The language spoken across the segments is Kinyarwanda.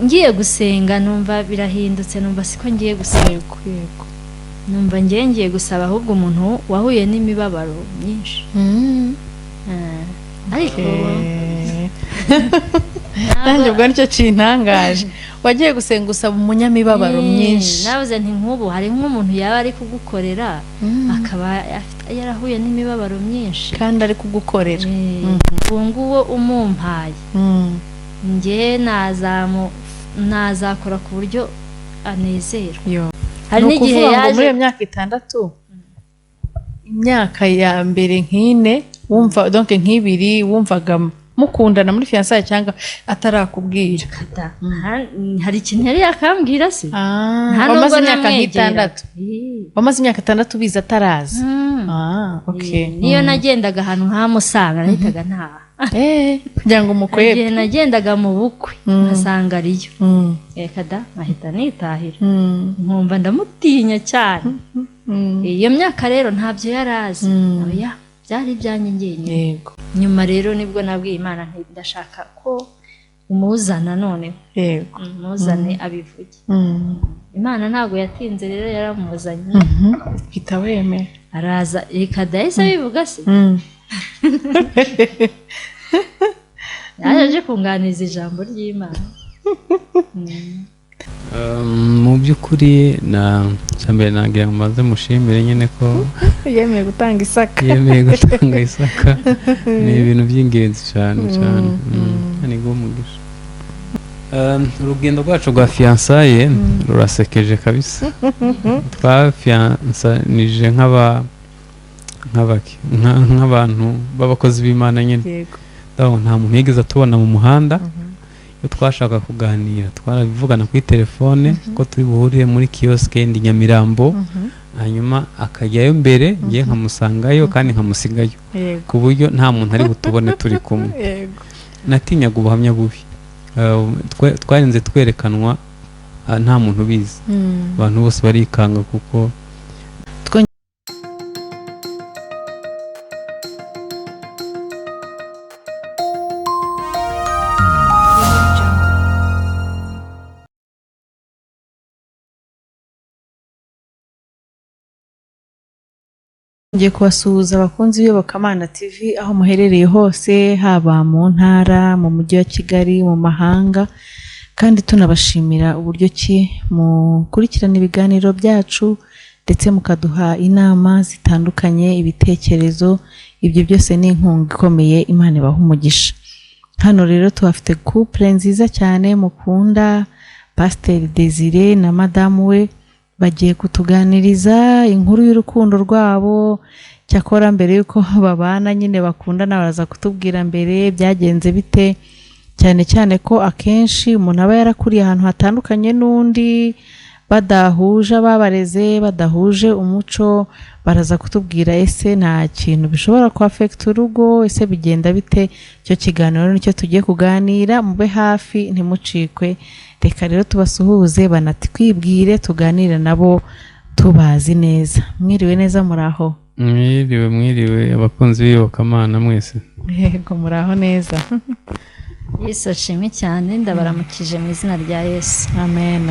Ngiye gusenga numva birahindutse, numva siko ngiye gusenga. Yego, yego. Numva ngiye gusaba ahubwo umuntu wahuye n'imibabaro myinshi. Ariko Nanjye ubwo nicyo kintangaje, wagiye gusenga usaba umunyamibabaro myinshi. Nabuze nti nk'ubu hari nk'umuntu yaba ari kugukorera akaba yarahuye n'imibabaro myinshi kandi ari kugukorera. Uwo nguwo umumpaye, njye nazakora ku buryo anezerwa. Hari Ni n'igihe ukuvuga ngo yaje muri iyo myaka 6, imyaka ya mbere nk'ine wumva, donc nk'ibiri wumvaga mukundana muri fiançailles cyangwa atarakubwira? Kata, hari ikintu yari yakambwira se? Nta Wamaze nubwo imyaka namwegera. nk'itandatu, wamaze imyaka 6 ubizi ataraza? Ah, okay. Niyo nagendaga ahantu nkahamusanga nahitaga ntaha. Kugira ngo umukwebe. Igihe nagendaga mu bukwe nkasanga ariyo, reka da, nkahita nitahira, nkumva ndamutinya cyane. Iyo myaka rero ntabyo yari azi. Oya, byari ibyanjye njyenyine. Nyuma rero nibwo nabwiye Imana nti ndashaka ko umuzana noneho, umuzane abivuge. Imana ntabwo yatinze rero, yaramuzanye. Uhita wemera. Araza, reka da, yahise abivuga se? Yaje aje kunganiza ijambo ry'Imana. Mu by'ukuri na mbere nagira ngo mbanze mushimire nyine ko yemeye gutanga Isaka. Yemeye gutanga Isaka, ni ibintu by'ingenzi cyane cyane. Ni guha umugisha. Urugendo rwacu rwa fiançailles rurasekeje kabisa. Twafiyansanije nk'abaki, nk'abantu b'abakozi b'Imana nyine. Ndabona nta muntu yigeze atubona mu muhanda. Iyo twashaka kuganira twarabivugana kuri telefone ko turi buhurire muri kiyosike ndi Nyamirambo, hanyuma akajyayo mbere, ngiye nkamusangayo kandi nkamusigayo, ku buryo nta muntu ari butubone turi kumwe. Natinyaga ubuhamya bubi. Twarinze twerekanwa nta muntu ubizi, abantu bose barikanga kuko Ngiye kubasuhuza abakunzi b'Iyobokamana TV aho muherereye hose, haba mu ntara, mu mujyi wa Kigali, mu mahanga, kandi tunabashimira uburyo ki mukurikirana ibiganiro byacu ndetse mukaduha inama zitandukanye, ibitekerezo, ibyo byose ni inkunga ikomeye. Imana ibaha umugisha. Hano rero tuhafite couple nziza cyane mukunda, Pasiteri Desire na madamu we, bagiye kutuganiriza inkuru y'urukundo rwabo. Cyakora mbere y'uko babana nyine bakundana, baraza kutubwira mbere byagenze bite, cyane cyane ko akenshi umuntu aba yarakuriye ahantu hatandukanye n'undi, badahuje ababareze, badahuje umuco. Baraza kutubwira ese nta kintu bishobora kwafekita urugo, ese bigenda bite? Icyo kiganiro nicyo tugiye kuganira, mube hafi ntimucikwe. Reka rero tubasuhuze banatwibwire, tuganire nabo tubazi neza. Mwiriwe neza, muraho? Mwiriwe, mwiriwe abakunzi b'Iyobokamana mwese. Yego, muraho neza? Yesu ashimwe cyane, ndabaramukije mu izina rya Yesu. Amen.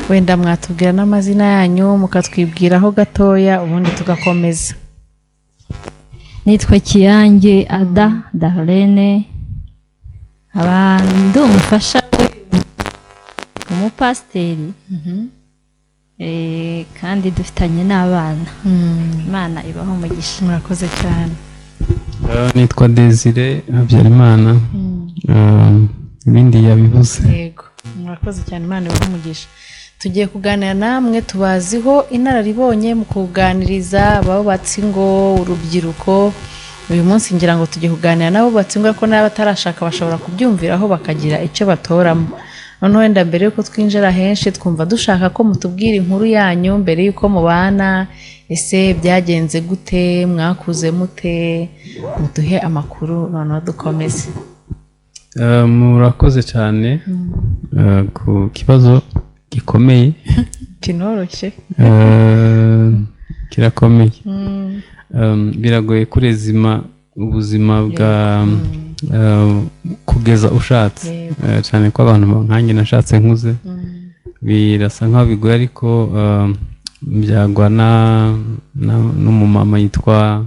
Wenda mwatubwira n'amazina yanyu, mukatwibwiraho gatoya, ubundi tugakomeza. Nitwa Kiyange Ada Darlene, nkaba ndi umufasha umupasiteri, kandi dufitanye n'abana. Imana ibaho umugisha. Murakoze cyane. Nitwa Desire Habyarimana. Ibindi yabivuze. Yego, murakoze cyane, Imana ibahe umugisha. Tugiye kuganira namwe, tubaziho inararibonye mu kuganiriza abubatsi ngo urubyiruko. Uyu munsi ngira ngo tugiye kuganira n'abubatsi ngo, ariko n'abatarashaka bashobora kubyumviraho bakagira icyo batoramo. Noneho wenda mbere y'uko twinjira henshi, twumva dushaka ko mutubwira inkuru yanyu mbere y'uko mubana. Ese byagenze gute? Mwakuze mute? Muduhe amakuru noneho dukomeze. Murakoze cyane ku kibazo gikomeye. Kinoroshye. Kirakomeye. Biragoye kurezima ubuzima bwa Kugeza ushatse. Cyane ko abantu nkanjye nashatse nkuze, birasa nkaho bigoye, ariko byagwa n'umumama yitwa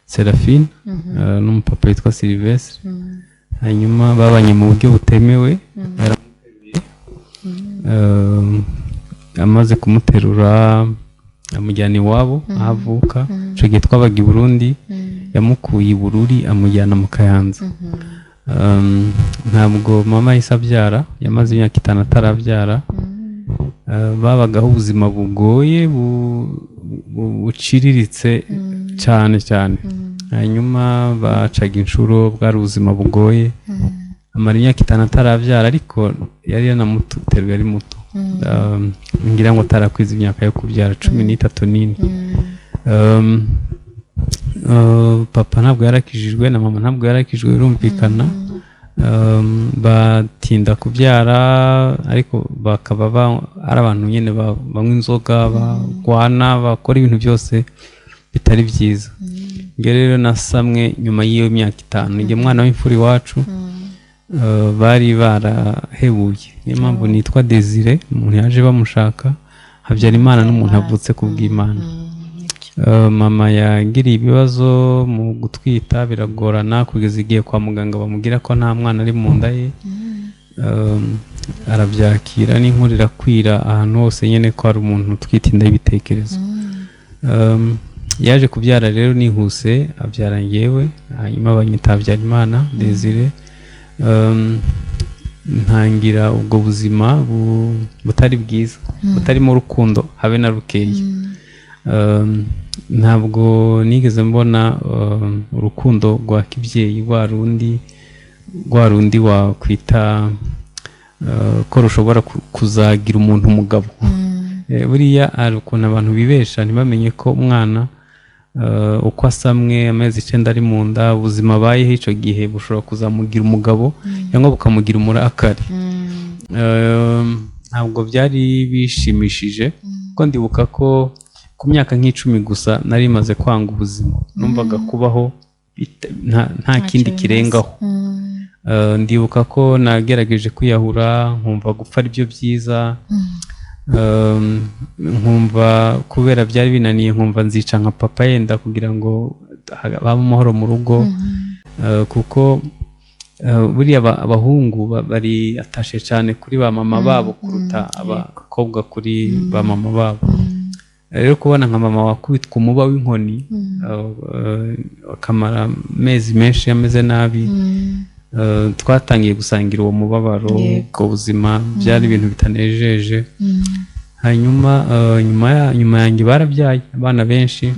Serafine, n'umupapa yitwa Sylvestre. Hanyuma babanye mu buryo butemewe, yaramuteruye. Amaze kumuterura amujyana iwabo aho avuka. Icyo gihe twabaga i Burundi, yamukuye i Bururi amujyana mu Kayanza. Ntabwo mama yahise abyara, yamaze imyaka 5 atarabyara. Babagaho ubuzima bugoye, buciriritse cyane cyane. Hanyuma bacaga inshuro, bwari ubuzima bugoye. Amara imyaka 5 atarabyara, ariko yari yanamuteruye ari muto. Ngira ngo atarakwiza imyaka yo kubyara 13 n'ine. Papa ntabwo yarakijijwe na mama ntabwo yarakijijwe, birumvikana. Batinda kubyara, ariko bakaba ari abantu nyine banywa inzoga, barwana, bakora ibintu byose bitari byiza. Njye rero nasamwe nyuma y'iyo myaka 5. Njye mwana w'imfura iwacu, bari barahebuye, niyo mpamvu nitwa Desire. Umuntu yaje bamushaka, Habyarimana n'umuntu avutse ku bw'Imana. Mama yagiriye ibibazo mu gutwita, biragorana kugeza igihe kwa muganga bamubwira ko nta mwana ari mu nda ye. Arabyakira n'inkuru irakwira ahantu hose nyine ko hari umuntu utwite inda y'ibitekerezo. Yaje kubyara rero nihuse, abyara njyewe, hanyuma banyita Habyarimana Desire. Ntangira ubwo buzima butari bwiza, butarimo urukundo habe na rukeya. Ntabwo nigeze mbona urukundo rwa kibyeyi, rwa rundi wakwita ko rushobora kuzagira umuntu umugabo. Buriya hari ukuntu abantu bibesha ntibamenye ko umwana, uko asamwe, amezi 9 ari mu nda, ubuzima abayeho icyo gihe bushobora kuzamugira umugabo cyangwa bukamugira umurakari. Ntabwo byari bishimishije, kuko ndibuka ko ku myaka nk'icumi gusa nari maze kwanga ubuzima, numvaga kubaho nta kindi bimaze. kirengaho. Ndibuka ko nagerageje kwiyahura, nkumva gupfa ari byo byiza. Nkumva kubera byari binaniye, nkumva nzica nka papa yenda kugira ngo habe amahoro mu rugo. Kuko buriya abahungu bari attached cyane kuri ba mama babo kuruta abakobwa kuri ba mama babo. Rero kubona nka mama wakubitwa umuba w'inkoni, akamara amezi menshi ameze nabi, twatangiye gusangira uwo mubabaro. Ubwo buzima byari ibintu bitanejeje. Hanyuma nyuma yanjye barabyaye abana benshi,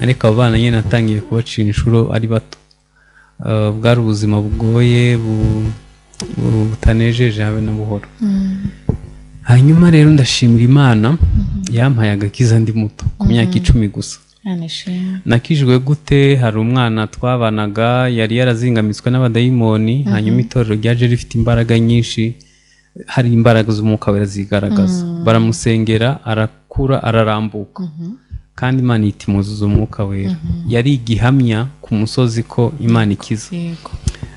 ariko abo bana nyine natangiye kubacira inshuro ari bato. Bwari ubuzima bugoye, butanejeje habe na buhoro. Hanyuma rero ndashimira Imana yampaye agakiza ndi muto, ku myaka 10 gusa. Imana ishimwe. Nakijwe gute? Hari umwana twabanaga yari yarazingamitswe n'abadayimoni. Hanyuma itorero ryaje rifite imbaraga nyinshi, hari imbaraga z'Umwuka Wera zigaragaza, baramusengera arakura, ararambuka, kandi Imana ihita imuzuza Umwuka Wera. Yari igihamya ku musozi ko Imana ikiza.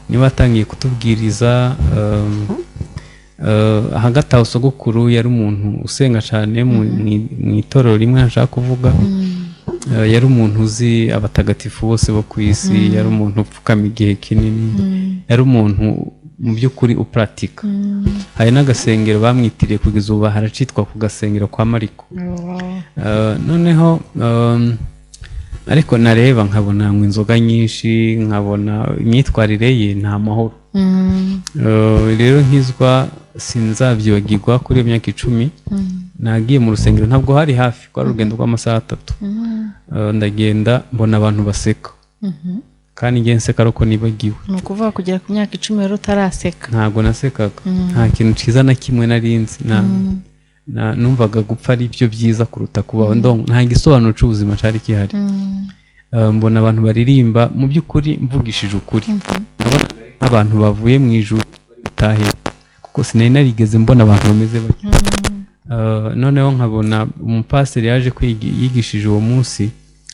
Niba atangiye kutubwiriza, hagati aho sogokuru yari umuntu usenga cyane mu itorero rimwe ntashaka kuvuga. Yari umuntu uzi abatagatifu bose bo ku isi, yari umuntu upfukama igihe kinini, yari umuntu mu by'ukuri uparatika. Hari n'agasengero bamwitiriye, kugeza ubu haracitwa ku gasengero kwa Mariko. Noneho ariko nareba nkabona anywa inzoga nyinshi, nkabona imyitwarire ye nta mahoro. Rero nkizwa sinzabyibagirwa, kuri iyo myaka 10 nagiye mu rusengero, ntabwo hari hafi, rwari urugendo rw'amasaha 3. Ndagenda mbona abantu baseka, kandi njye nseka ari uko nibagiwe. Ni ukuvuga kugera ku myaka 10 rero utaraseka? Ntabwo nasekaga, nta kintu cyiza na kimwe nari nzi. Numvaga gupfa ari byo byiza kuruta kubaho. Nta gisobanuro cy'ubuzima cyari gihari. Mbona abantu baririmba, mu by'ukuri mvugishije ukuri nabonaga ari nk'abantu bavuye mu ijuru bari butahe, kuko sinari narigeze mbona abantu bameze batyo. Noneho nkabona umupasiteri yaje yigishije uwo munsi,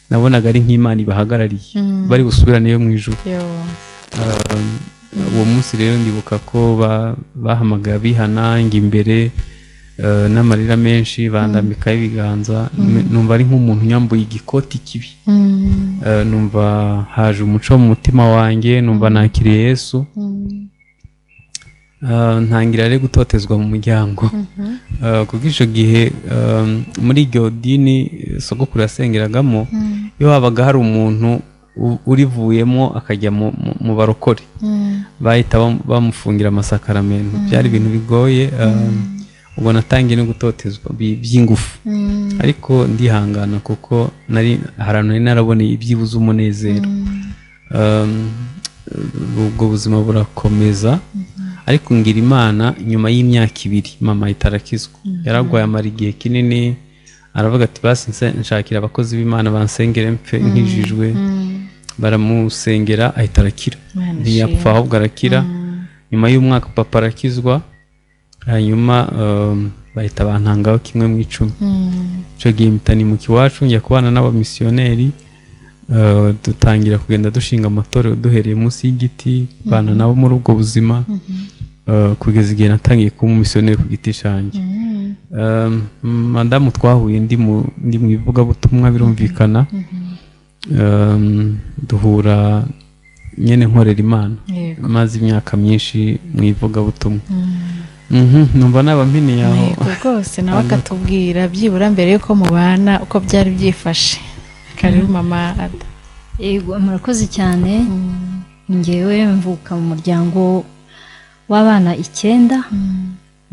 nabonaga ari nk'Imana ibahagarariye, bari busubiraneyo mu ijuru. Yo. Uwo munsi rero ndibuka ko bahamagaye abihana njya imbere n'amarira menshi, bandambikaho ibiganza, numva ari nk'umuntu unyambuye igikoti kibi. Numva haje umuco mu mutima wanjye, numva nakiriye Yesu. Ntangira rero gutotezwa mu muryango. Kuko icyo gihe muri iryo dini sogokuru yasengeragamo, iyo habaga hari umuntu urivuyemo akajya mu barokore, bahita bamufungira amasakaramentu. Byari ibintu bigoye. Ubwo natangiye no gutotezwa by'ingufu, ariko ndihangana kuko nari hari ahantu nari naraboneye ibyibuze umunezero. Ubwo buzima burakomeza, ariko ngira Imana, nyuma y'imyaka 2 mama ahita arakizwa. Yaragwaye amara igihe kinini, aravuga ati basi nshakira abakozi b'Imana bansengere mpfe nkijijwe. Baramusengera ahita arakira. Imana ntiyapfa, ishimwe. Ahubwo arakira. Nyuma y'umwaka papa arakizwa, hanyuma bahita bantangaho 1/10. Icyo gihe mpita nimuka iwacu njya kubana n'abamisiyoneri. Dutangira kugenda dushinga amatorero duhereye munsi y'igiti, bana nabo muri ubwo buzima, kugeza igihe natangiye kuba umumisiyoneri ku giti cyanjye. Madamu twahuye ndi mu ivugabutumwa, birumvikana. Duhura nyine nkorera Imana, maze imyaka myinshi mu ivugabutumwa. Numva naba mpiniye aho. Yego rwose, nawe akatubwira byibura mbere y'uko mubana uko byari byifashe. Karibu mama Ada. Yego, murakoze cyane. Ngewe mvuka mu muryango w'abana 9,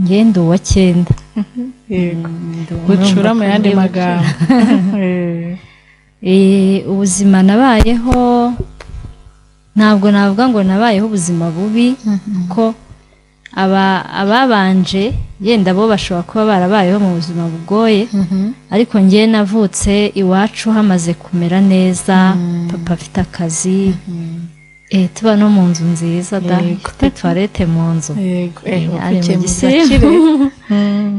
ngewe ndi uwa 9. Yego, bucura mu yandi magambo. Ubuzima nabayeho, ntabwo navuga ngo nabayeho ubuzima bubi, kuko ababanje yenda bo bashobora kuba barabayeho mu buzima bugoye, ariko ngewe navutse iwacu hamaze kumera neza, papa afite akazi, tuba no mu nzu nziza da, ifite toilette mu nzu. Ari mu wavukiye mu gisirimu. gakire.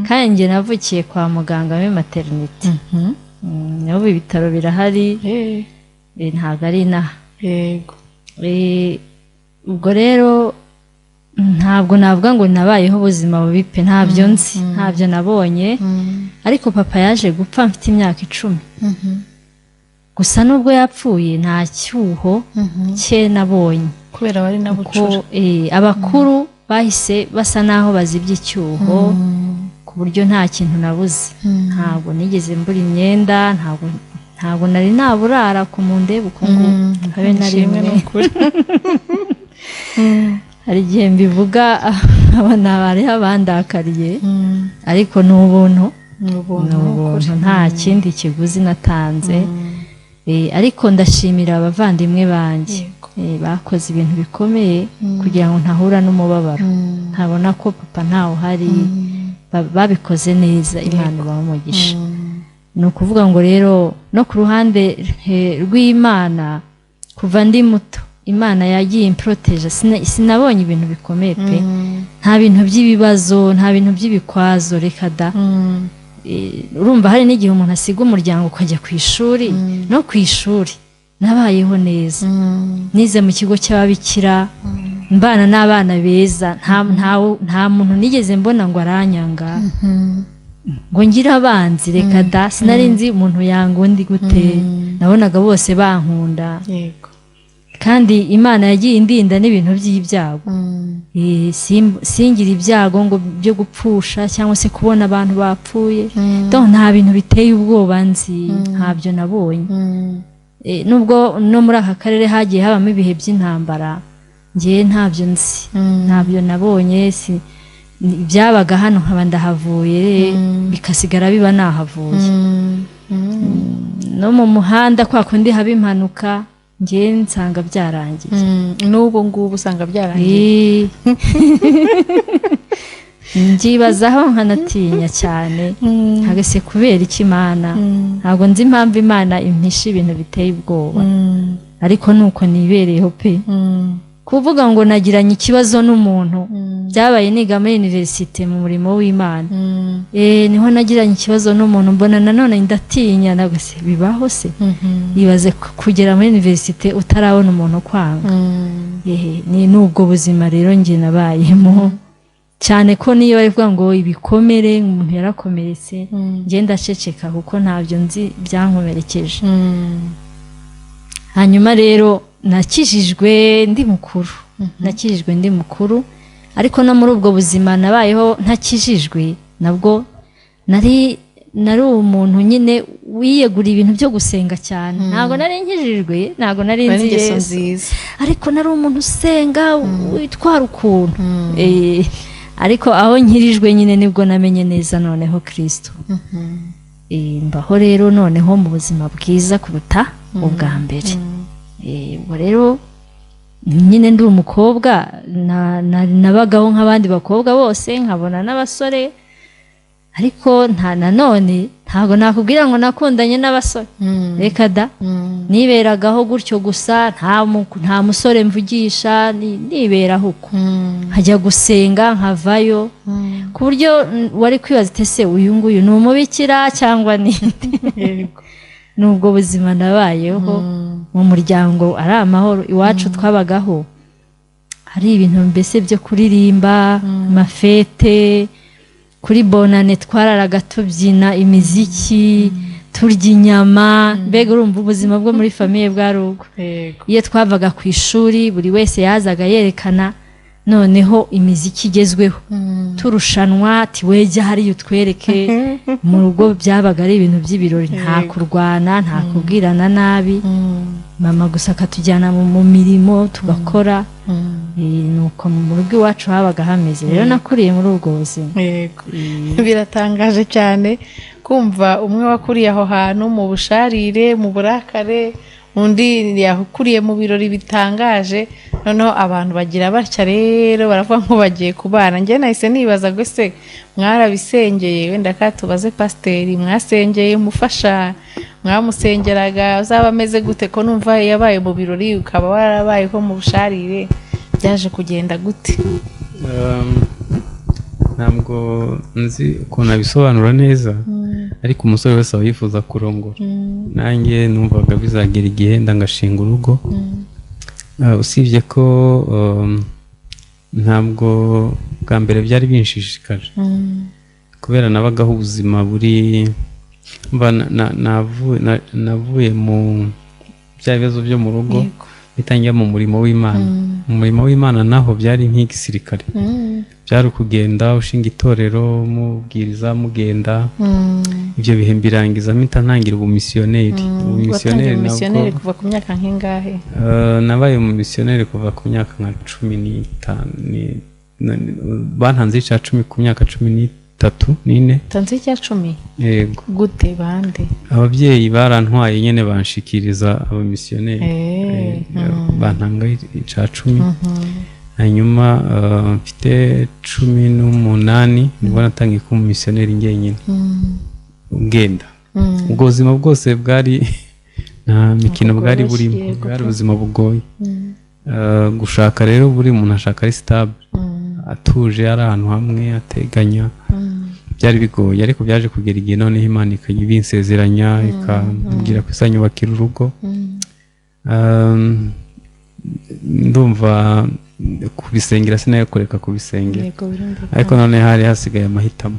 Kandi njye navukiye kwa muganga muri maternité. N'ubu ibitaro birahari, ntabwo ari inaha. Ubwo rero ntabwo navuga ngo nabayeho ubuzima bubi pe, ntabyo nzi, ntabyo nabonye. Ariko papa yaje gupfa mfite imyaka 10. Gusa nubwo yapfuye nta cyuho cye nabonye, kubera wari na bucura. Kuko abakuru bahise basa naho bazibye icyuho, ku buryo nta kintu nabuze. Ntabwo nigeze mbura imyenda, ntabwo nari naburara ku mundebe uko nguko, habe na Ishimwe rimwe. Ni ukuri. Hari igihe mbivuga nkabona hariho abandakariye, ariko ni ubuntu. Ni ubuntu. Ni ubuntu, nta kindi kiguzi natanze. Ariko ndashimira abavandimwe banjye. Bakoze ibintu bikomeye kugira ngo ntahura n'umubabaro, ntabona ko papa ntawe uhari. Babikoze neza, Imana ibaha umugisha. Ni ukuvuga ngo rero no ku ruhande rw'Imana, kuva ndi muto Imana yagiye improteja. Sinabonye ibintu bikomeye pe, nta bintu by'ibibazo, nta bintu by'ibikwazo, reka da. Urumva hari n'igihe umuntu asiga umuryango ukajya ku ishuri. No ku ishuri nabayeho neza, nize mu kigo cy'ababikira, mbana n'abana beza, nta muntu nigeze mbona ngo aranyanga, ngo ngire abanzi, reka da. Sinari nzi umuntu yanga undi gute, nabonaga bose bankunda. Kandi Imana yagiye indinda n'ibintu by'ibyago. Singire ibyago ngo byo gupfusha cyangwa se kubona abantu bapfuye. Donc nta bintu biteye ubwoba nzi, ntabyo nabonye. Nubwo no muri aka karere hagiye habamo ibihe by'intambara, ngewe ntabyo nzi, ntabyo nabonye. Byabaga hano nkaba ndahavuye, bikasigara biba nahavuye. No mu muhanda kwa kundi haba impanuka, ngewe nsanga byarangiye. N'ubu ngubu usanga byarangiye. Mbyibazaho nkanatinya cyane, ntabwo kubera iki Imana, ntabwo nzi impamvu Imana impisha ibintu biteye ubwoba, ariko nuko nibereyeho pe. Kuvuga ngo nagiranye ikibazo n'umuntu, byabaye niga muri université mu murimo w'Imana. Niho nagiranye ikibazo n'umuntu, mbona nanone ndatinya, ntabwo se bibaho se. Ibaze kugera muri université utarabona umuntu kwanga. Ni n'ubwo buzima rero njye nabayemo, cyane ko niyo bari kuvuga ngo ibikomere, umuntu yarakomeretse, njye ndaceceka kuko ntabyo nzi byankomerekeje. Hanyuma rero nakijijwe ndi mukuru, nakijijwe ndi mukuru, ariko no muri ubwo buzima nabayeho ntakijijwe, nabwo nari umuntu nyine wiyeguriye ibintu byo gusenga cyane. Ntabwo nari nkijijwe, ntabwo nari Bari nzi ingeso Yesu, nziza. ariko nari umuntu usenga, witwara ukuntu. Ariko aho nkirijwe nyine nibwo namenye neza noneho Kristo. Mbaho rero noneho mu buzima bwiza kuruta ubwa mbere. Ubwo rero nyine ndi umukobwa, nabagaho nk'abandi bakobwa bose, nkabona n'abasore, ariko nta nanone ntabwo nakubwira ngo nakundanye n'abasore, reka da. Niberagaho gutyo gusa, nta musore mvugisha, niberaho uko, nkajya gusenga nkavayo, ku buryo wari kwibaza uti: "Ese uyu nguyu ni umubikira cyangwa ni?" Nubwo buzima nabayeho mu muryango ari amahoro. Iwacu twabagaho hari ibintu mbese byo kuririmba, amafete, kuri bonane twararaga tubyina imiziki, turya inyama, mbega urumva ubuzima bwo muri famille bwari ubwo. Iyo twavaga ku ishuri, buri wese yazaga yerekana noneho imiziki igezweho, turushanwa ati: "Wejya hariya utwereke." Mu rugo byabaga ari ibintu by'ibirori, nta kurwana, nta kubwirana nabi, mama gusa akatujyana mu mirimo tugakora. Nuko mu rugo iwacu habaga hameze. Rero nakuriye muri ubwo buzima. Yego, biratangaje cyane kumva umwe wakuriye aho hantu mu busharire, mu burakare, undi yakuriye mu birori bitangaje. Noneho abantu bagira batya rero baravuga ngo bagiye kubana. Njye nahise nibaza ngo: ese mwarabisengeye? Wenda ka tubaze pasiteri, mwasengeye umufasha? Mwamusengeraga uzaba ameze gute, ko numva yabaye mu birori, ukaba warabayeho mu busharire? Byaje kugenda gute? Ntabwo nzi ukuntu abisobanura neza, ariko umusore wese aba yifuza kurongora. Nanjye numvaga bizagera igihe ndangashinga urugo. Usibye ko ntabwo bwa mbere byari binshishikaje, kubera nabagaho ubuzima buri mva navuye mu bya bibazo byo mu rugo, mpita njya mu murimo w'Imana. Mu murimo w'Imana naho byari nk'igisirikare, byari ukugenda ushinga itorero, mubwiriza, mugenda. Ibyo bihe mbirangiza mpita ntangira ubumisiyoneri. Watangiye Ubumisiyoneri ubumisiyoneri nabwo kuva ku myaka nk'ingahe? Nabaye umumisiyoneri kuva ku myaka nka 15, bantanze icya cumi ku myaka 13, 14. Tanze icya cumi? Yego. Gute? Bande? Ababyeyi barantwaye nyine, banshikiriza abamisiyoneri. Bantanga icya cumi. Hanyuma mfite 18 nibwo natangiye kuba umumisiyoneri njyenyine, ugenda. Ubwo buzima bwose bwari nta mikino bwari bworoshye, burimo, bwari pe. ubuzima bugoye. Gushaka rero, buri muntu ashaka ari stable, atuje, ari ahantu hamwe ateganya. Byari bigoye, ariko byaje kugera igihe noneho Imana ikajya ibinsezeranya, ikambwira ko izanyubakira urugo. Ndumva kubisengera sinayo kureka kubisengera, Yego, birumvikana. ariko none hari hasigaye amahitamo.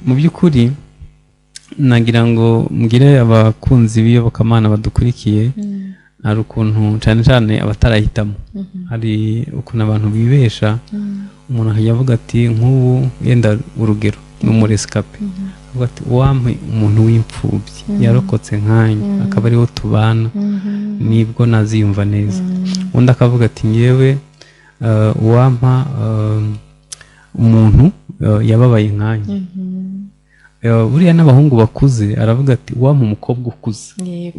Mu by'ukuri nagira ngo mbwire abakunzi b'iyobokamana badukurikiye, hari ukuntu, cyane cyane abatarahitamo, hari ukuntu abantu bibesha. Umuntu akajya avuga ati, nk'ubu yenda urugero ni umurescapé, avuga ati: "Wampe umuntu w'imfubyi yarokotse nkanjye, akaba ariwo tubana, nibwo naziyumva neza." Undi akavuga ati: "Ngewe uwampa umuntu yababaye nkanjye." Buriya n'abahungu bakuze aravuga ati: "Wampa umukobwa ukuze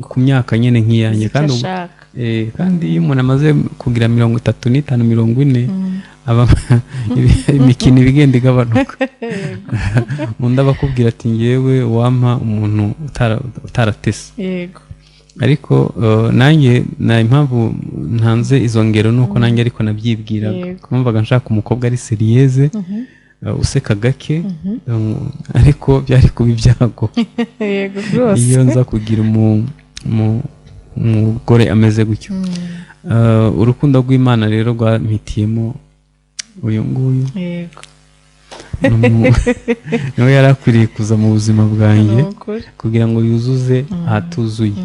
ku myaka nyine nk'iyanjye." Uzi icyo Kandi ashaka. Kandi iyo umuntu amaze kugira 35, 40, aba imikino iba igenda igabanuka. Undi aba akubwira ati: "Ngewe wampa umuntu utaratese." Ariko nanjye na impamvu ntanze izo ngero ni uko nanjye ariko nabyibwiraga. Numvaga nshaka umukobwa ari sérieuse, useka gake, ariko byari kuba ibyago Yego rwose. iyo nza kugira umugore ameze gutyo. Urukundo rw'Imana rero rwampitiyemo uyu nguyu. Yego. Niwe yari akwiriye kuza mu buzima bwanjye Ni ukuri. kugira ngo yuzuze ahatuzuye.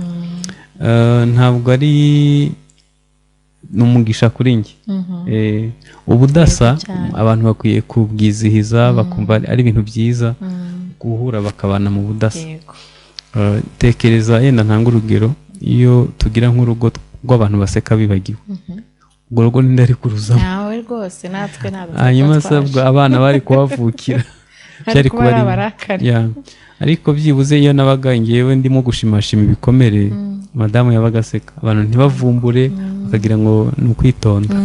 Ntabwo ari n'umugisha kuri njye. Ubudasa Yego cyane. abantu bakwiye kubwizihiza, bakumva ari ibintu byiza guhura bakabana mu budasa. Yego. Tekereza yenda ntanga urugero, iyo tugira nk'urugo rw'abantu baseka bibagiwe, urwo rugo ninde ari kuruzamo? Nawe rwose, natwe ntabwo Hanyuma twaba se ubwo abana bari kuhavukira Hari kuba ari bibi. abarakare. Ya. Ariko byibuze iyo nabaga ngewe ndimo gushimashima ibikomere, madamu yabaga aseka, abantu ntibavumbure, bakagira ngo ni ukwitonda.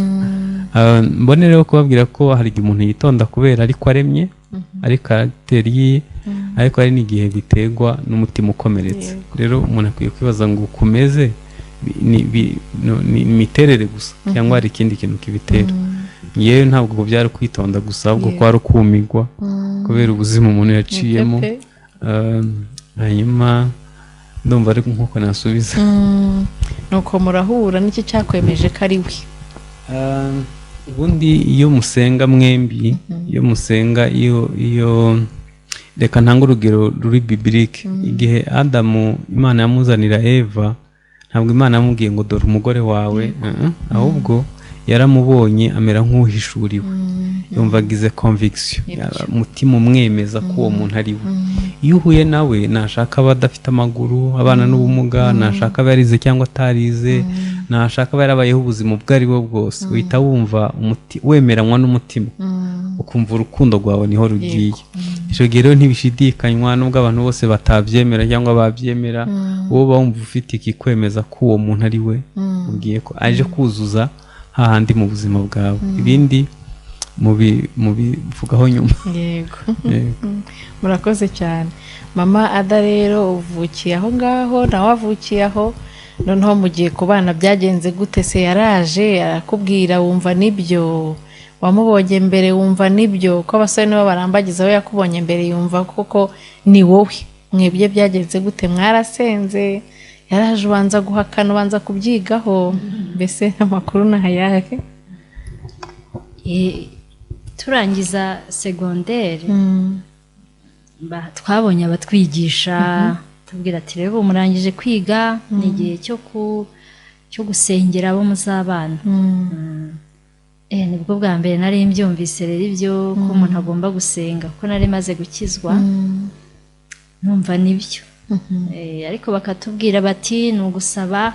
Mbone rero kubabwira ko hari igihe umuntu yitonda kubera ariko aremye, ari karagiteri ye, ariko hari n'igihe biterwa n'umutima ukomeretse. Rero umuntu akwiye kwibaza ngo ukomeze ni imiterere gusa cyangwa hari ikindi kintu kibitera. Yewe, ntabwo byari kwitonda gusa, ahubwo kwari ukumirwa kubera ubuzima umuntu yaciyemo. Nibyo pe. Hanyuma ndumva ari nk'uko nasubiza. Nuko murahura, n'iki cyakwemeje ko ari we? Ubundi iyo musenga mwembi, iyo musenga, iyo reka ntange urugero ruri biblique. Igihe Adamu Imana yamuzanira Eva, ntabwo Imana yamubwiye ngo dore umugore wawe, ahubwo yaramubonye amera nk'uhishuriwe, yumva agize conviction, umutima umwemeza ko uwo muntu ari we. Iyo uhuye nawe, nashaka aba adafite amaguru, abana n'ubumuga, nashaka aba yarize cyangwa atarize, nashaka aba yarabayeho ubuzima ubwo ari bwo bwose, uhita wumva wemeranywa n'umutima, ukumva urukundo rwawe niho rugiye. Icyo gihe rero ntibishidikanywa, nubwo abantu bose batabyemera cyangwa babyemera, wowe uba wumva ufite ikikwemeza ko uwo muntu ari we ubwiye ko aje kuzuza hahandi mu buzima bwawe. Ibindi mubivugaho nyuma. Yego. Yego. Murakoze cyane. Mama Ada rero, uvukiye aho ngaho, nawe avukiye aho, noneho mugiye ku bana byagenze gute se? Yaraje arakubwira wumva nibyo? Wamubonye mbere wumva nibyo? Ko abasore nibo barambagiza, aho yakubonye mbere yumva koko ni wowe? Mwebwe byagenze gute? Mwarasenze? Yaraje ubanza guhakana, ubanza kubyigaho? Mbese amakuru ni ayahe? Turangiza segonderi, twabonye abatwigisha, tubwira ati rero ubu murangije kwiga, ni igihe cyo gusengera abo muzabana. Nibwo bwa mbere nari mbyumvise rero ibyo ko umuntu agomba gusenga, kuko nari maze gukizwa, numva nibyo. Ariko bakatubwira bati ni ugusaba,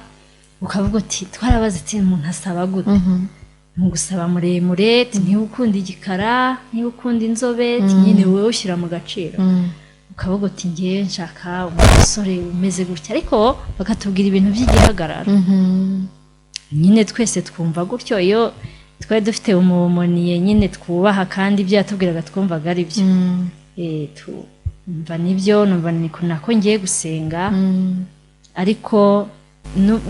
ukavuga uti twarabaze ati umuntu asaba gute? Ni ugusaba muremure, ati niba ukunda igikara, niba ukunda inzobe, ati nyine wowe ushyira mu gaciro, ukavuga uti ngewe nshaka umusore umeze gutya, ariko bakatubwira ibintu by'igihagararo. Nyine twese twumva gutyo. Iyo twari dufite umumoniye nyine twubaha, kandi ibyo yatubwiraga twumvaga ari byo. Numva nibyo, numva ni nako ngiye gusenga, ariko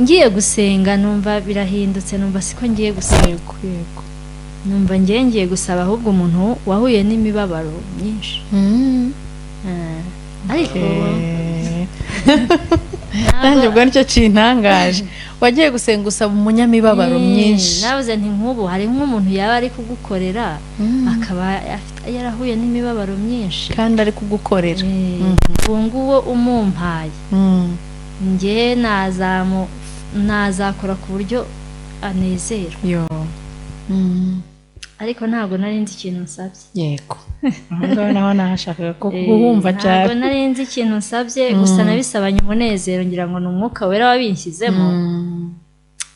ngiye gusenga numva birahindutse, numva siko ngiye gusenga. Yego, yego. Numva ngiye gusaba ahubwo umuntu wahuye n'imibabaro myinshi. Ariko Nanjye ubwo nicyo kintangaje, wagiye gusenga usaba umunyamibabaro myinshi. Nabuze nti nk'ubu hari nk'umuntu yaba ari kugukorera akaba yarahuye n'imibabaro myinshi kandi ari kugukorera. Uwo nguwo umumpaye, njye nazakora ku buryo anezerwa. Yo. Ariko ntabwo nari nzi ikintu nsabye. Yego, aho ngaho naho nahashakaga ko kuhumva cyane. Ntabwo nari nzi ikintu nsabye, gusa nabisabanye umunezero, ngira ngo ni umwuka wera wabinshyizemo.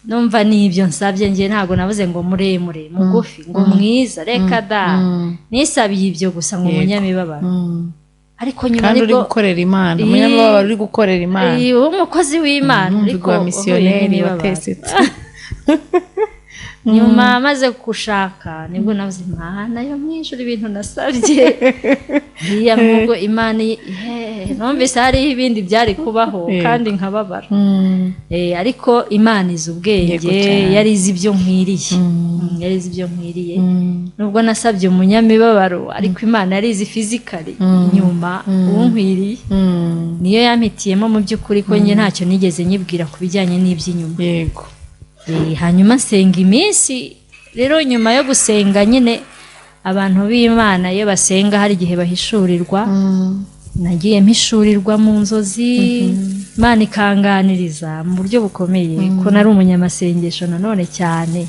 Numva n'ibyo nsabye njye ntabwo nabuze ngo muremure, mugufi, ngo mwiza, reka da. Nisabiye ibyo gusa, ngo umunyamibabaro. Ariko nyuma Kandi uri nibwo gukorera Imana, umunyamibabaro uri gukorera Imana. Umukozi w'Imana, ariko wa wahuye misiyoneri n'imibabaro. watesetse. Nyuma maze gushaka nibwo nabuze Imana yo mu ijuru ibintu nasabye iriya nk'ubwo Imana numvise hariho ibindi byari kubaho kandi nkababara. Ariko Imana izi ubwenge, Yego cyane. yari izi ibyo nkwiriye. Yari izi ibyo nkwiriye, nubwo nasabye umunyamibabaro, ariko Imana yari izi fizikali nyuma uwunkwiriye. Niyo yampitiyemo mu by'ukuri, ko njye ntacyo nigeze nyibwira ku bijyanye n'iby'inyuma. Yego. Hanyuma nsenga iminsi. Rero nyuma yo gusenga nyine, abantu b'Imana iyo basenga hari igihe bahishurirwa. Nagiye mpishurirwa mu nzozi, Imana ikanganiriza mu buryo bukomeye, ko nari umunyamasengesho nanone cyane.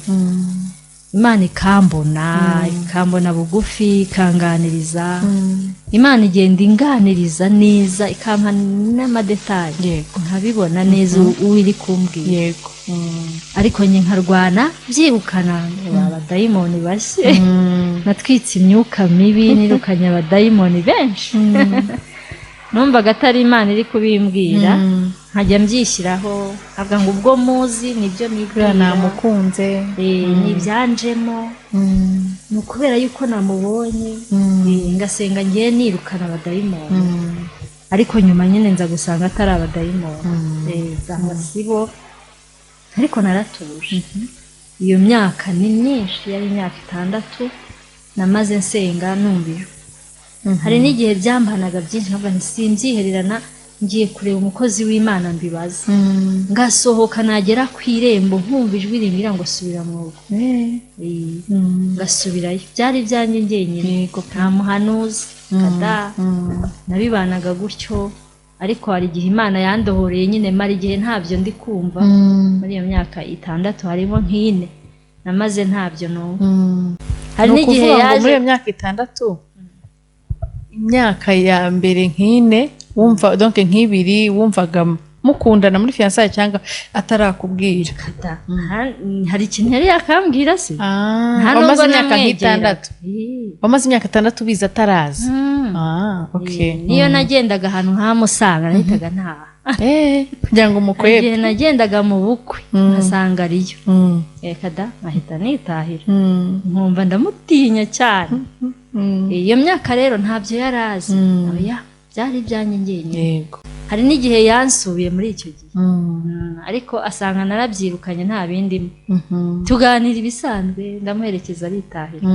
Imana ikambona, ikambona bugufi, ikanganiriza. Imana igenda inganiriza neza, ikampa n'amadétails, nkabibona neza uwo iri kumbwira. Ariko njye nkarwana byirukana ngo abadayimoni bashye. Natwitse imyuka mibi, nirukanye abadayimoni benshi. Numvaga atari Imana iri kubimbwira, nkajya mbyishyiraho, nkavuga ngo ubwo muzi nibyo Buriya nibwira, namukunze. Ni ibyanjemo, ni ukubera yuko namubonye. Ngasenga ngiye nirukana abadayimoni, ariko nyuma nyine nza gusanga atari abadayimoni. Nsanga si bo, ariko naratuje. Iyo myaka ni myinshi, yari imyaka 6 namaze nsenga numva ijwi. Hari n'igihe byambanaga byinshi, nkavuga nti simbyihererana, ngiye kureba umukozi w'Imana mbibaze. Ngasohoka, nagera ku irembo nkumva ijwi rimbwira ngo subira mu rugo. Ngasubirayo. Byari ibyanjye njyenyine, nta muhanuzi kada. Nabibanaga gutyo, ariko hari igihe Imana yandohoreye nyine, mara igihe ntabyo ndi kumva. Muri iyo myaka 6 harimo nk'ine namaze ntabyo numva. Hari Ni n'igihe ukuvuga ngo yaje muri iyo myaka 6, imyaka ya mbere nk'ine wumva, donc nk'ibiri wumvaga mukundana muri fiançailles cyangwa atarakubwira? Kada, hari ikintu yari yakambwira se? Nta Wamaze nubwo imyaka namwegeraga. nk'itandatu, wamaze imyaka 6 ubizi ataraza? Ah, okay. Niyo nagendaga ahantu nkahamusanga, nahitaga ntaha. Kugira ngo umukwebe. Igihe nagendaga mu bukwe nkasanga ariyo, reka da, nkahita nitahira. Nkumva ndamutinya cyane. Iyo myaka rero ntabyo yari azi. Oya, byari ibyanjye njyenyine. Hari n'igihe yansuye muri icyo gihe, ariko asanga narabyirukanye, nta bindimo. Tuganira ibisanzwe, ndamuherekeza aritahira.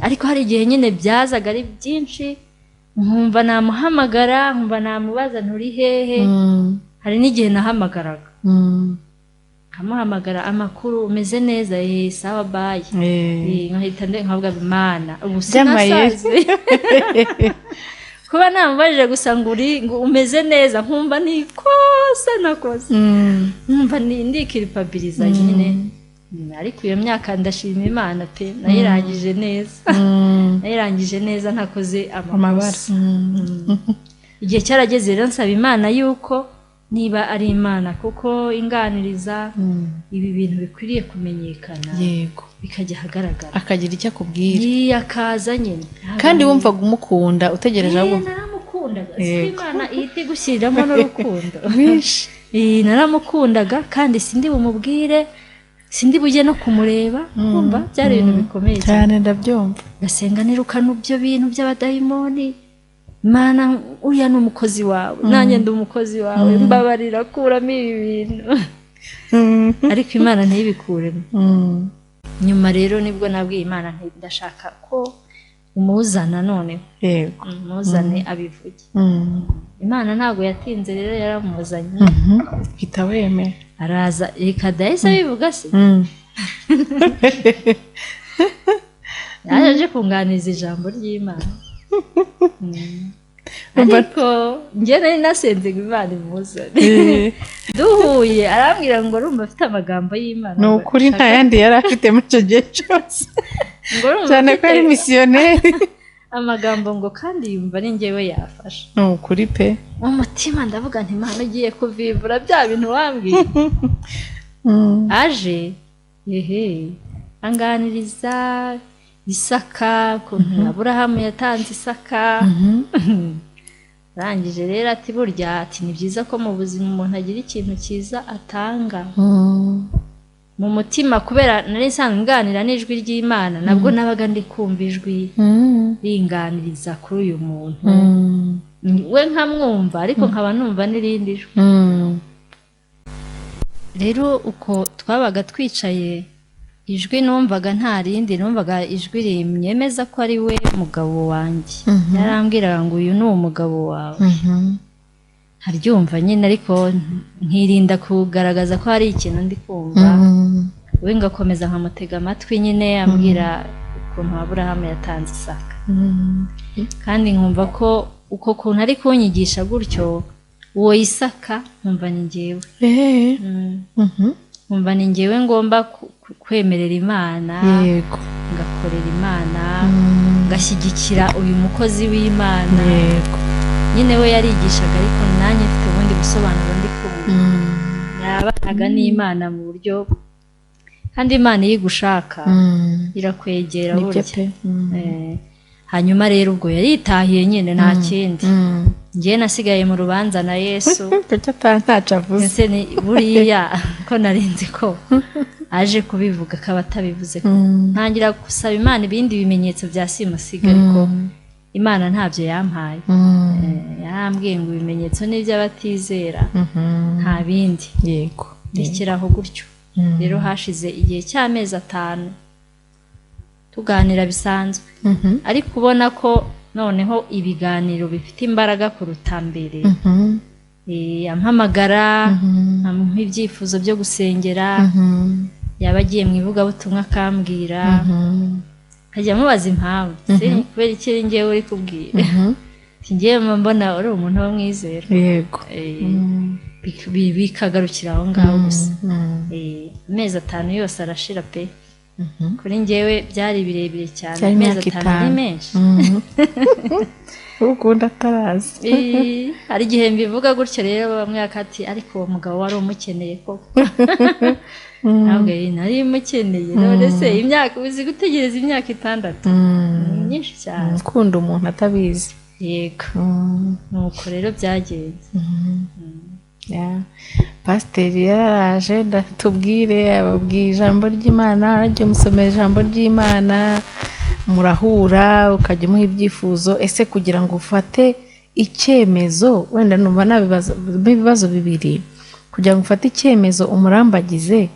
Ariko hari igihe nyine byazaga ari byinshi, nkumva namuhamagara, nkumva namubaza nturi hehe. Hari n'igihe nahamagaraga, nkamuhamagara, amakuru, umeze neza? Sawa, bye. Nkahita nkavuga Imana ubu By'amayeri. sinasaze kuba namubajije gusa ngo uri, ngo umeze neza, nkumva ni ikosa nakoze, nkumva ndiculpabiliza nyine. Ariko iyo myaka ndashima Imana pe, nayirangije neza, nayirangije neza ntakoze amabara. amakosa. Igihe cyarageze rero nsaba Imana yuko niba ari Imana kuko inganiriza, ibi bintu bikwiriye kumenyekana, bikajya ahagaragara. Akagira icyo akubwira. Iya, akaza nyine. Kandi wumvaga umukunda, utegereje ahubwo. Naramukundaga. Si Imana ihita igushyiriramo n'urukundo Rwinshi. Naramukundaga, kandi sindi bumubwire, sindi bujye no kumureba. Kumva byari ibintu bikomeye cyane. Cyane, ndabyumva. Ngasenga nirukana ibyo bintu by'abadayimoni. Mana, uriya ni umukozi wawe, nanjye ndi umukozi wawe, mbabarira, kuramo ibi bintu. Ariko Imana ntibikuremo. Nyuma rero nibwo nabwiye Imana nti ndashaka ko umuzana noneho, umuzane abivuge. Imana ntabwo yatinze rero, yaramuzanye. Uhita wemera. Araza, reka dahise abivuga se. Yaje aje kunganiza ijambo ry'Imana. Ariko njye nari nasenze ngo Imana imuzane. Duhuye arambwira ngo urumva afite amagambo y'Imana. Ni ukuri, nta yandi yari afite muri icyo gihe cyose, Ngo urumva cyane ko ari afite misiyoneri. amagambo, ngo kandi yumva ari njyewe yafasha. Ni ukuri pe. Mu mutima ndavuga nti Imana, ugiye kuvivura bya bintu wambwiye. Aje ehe, anganiriza Isaka, ukuntu Aburahamu yatanze Isaka. Arangije rero ati burya, ati ni byiza ko mu buzima umuntu agira ikintu cyiza atanga. Mu mutima, kubera nari nsanzwe nganira n'ijwi ry'Imana, nabwo nabaga ndi kumva ijwi ringaniriza kuri uyu muntu, we nkamwumva, ariko nkaba numva n'irindi jwi. Rero uko twabaga twicaye, ijwi numvaga nta rindi, numvaga ijwi rimyemeza ko ari we mugabo wanjye. Yarambwiraga ngo uyu ni umugabo wawe. Nkaryumva nyine, ariko nkirinda kugaragaza ko hari ikintu ndi kumva. We ngakomeza nkamutega amatwi nyine, ambwira ukuntu Aburahamu yatanze Isaka. Kandi nkumva ko uko kuntu ari kunyigisha gutyo, uwo Isaka nkumva ni njyewe. Nkumva ni njyewe ngomba kwemerera Imana, ngakorera Imana, ngashyigikira uyu mukozi w'Imana. Nyine we yarigishaga, ariko nanjye mfite ubundi busobanuro ndi kumva. Nabanaga n'Imana mu buryo, kandi Imana iyo igushaka irakwegera Nibyo burya. pe. Hanyuma rero ubwo yaritahiye nyine, nta kindi. Njyewe nasigaye mu rubanza na Yesu. Kuki ntacyo avuze? Ese ni buriya ko narinzi ko aje kubivuga, akaba atabivuze ko ntangira gusaba Imana ibindi bimenyetso bya simusiga, ariko Imana ntabyo yampaye. Yarambwiye ngo ibimenyetso ni iby'abatizera, nta bindi. Ndekeraho gutyo. Rero hashize igihe cy'amezi 5 tuganira bisanzwe, ariko ubona ko noneho ibiganiro bifite imbaraga kuruta mbere. Ampamagara ampa ibyifuzo byo gusengera, yaba agiye mu ivugabutumwa akambwira, nkajya mubaza impamvu. Se kubera iki ari njyewe uri kubwira? Ati, njyewe mba mbona uri umuntu w'umwizera. Bikagarukira aho ngaho gusa. Amezi 5 yose arashira pe. Kuri njyewe byari birebire cyane. Byari Amezi imyaka 5 ni 5. menshi. Ukunda atarazi. Hari igihe mbivuga gutyo rero, bamwe bakati, ariko uwo mugabo wari umukeneye koko? Ntabwo nari mukeneye. None se imyaka, uzi gutegereza imyaka 6? Ni myinshi cyane. Ukunda umuntu atabizi. Yego. Nuko rero byagenze. Yeah. Pasiteri yaraje, ndatubwire, ababwiye ijambo ry'Imana, aragiye musomera ijambo ry'Imana, murahura, ukajya umuha ibyifuzo. Ese kugira ngo ufate icyemezo, wenda numva nabibaza ibibazo bibiri, kugira ngo ufate icyemezo umurambagize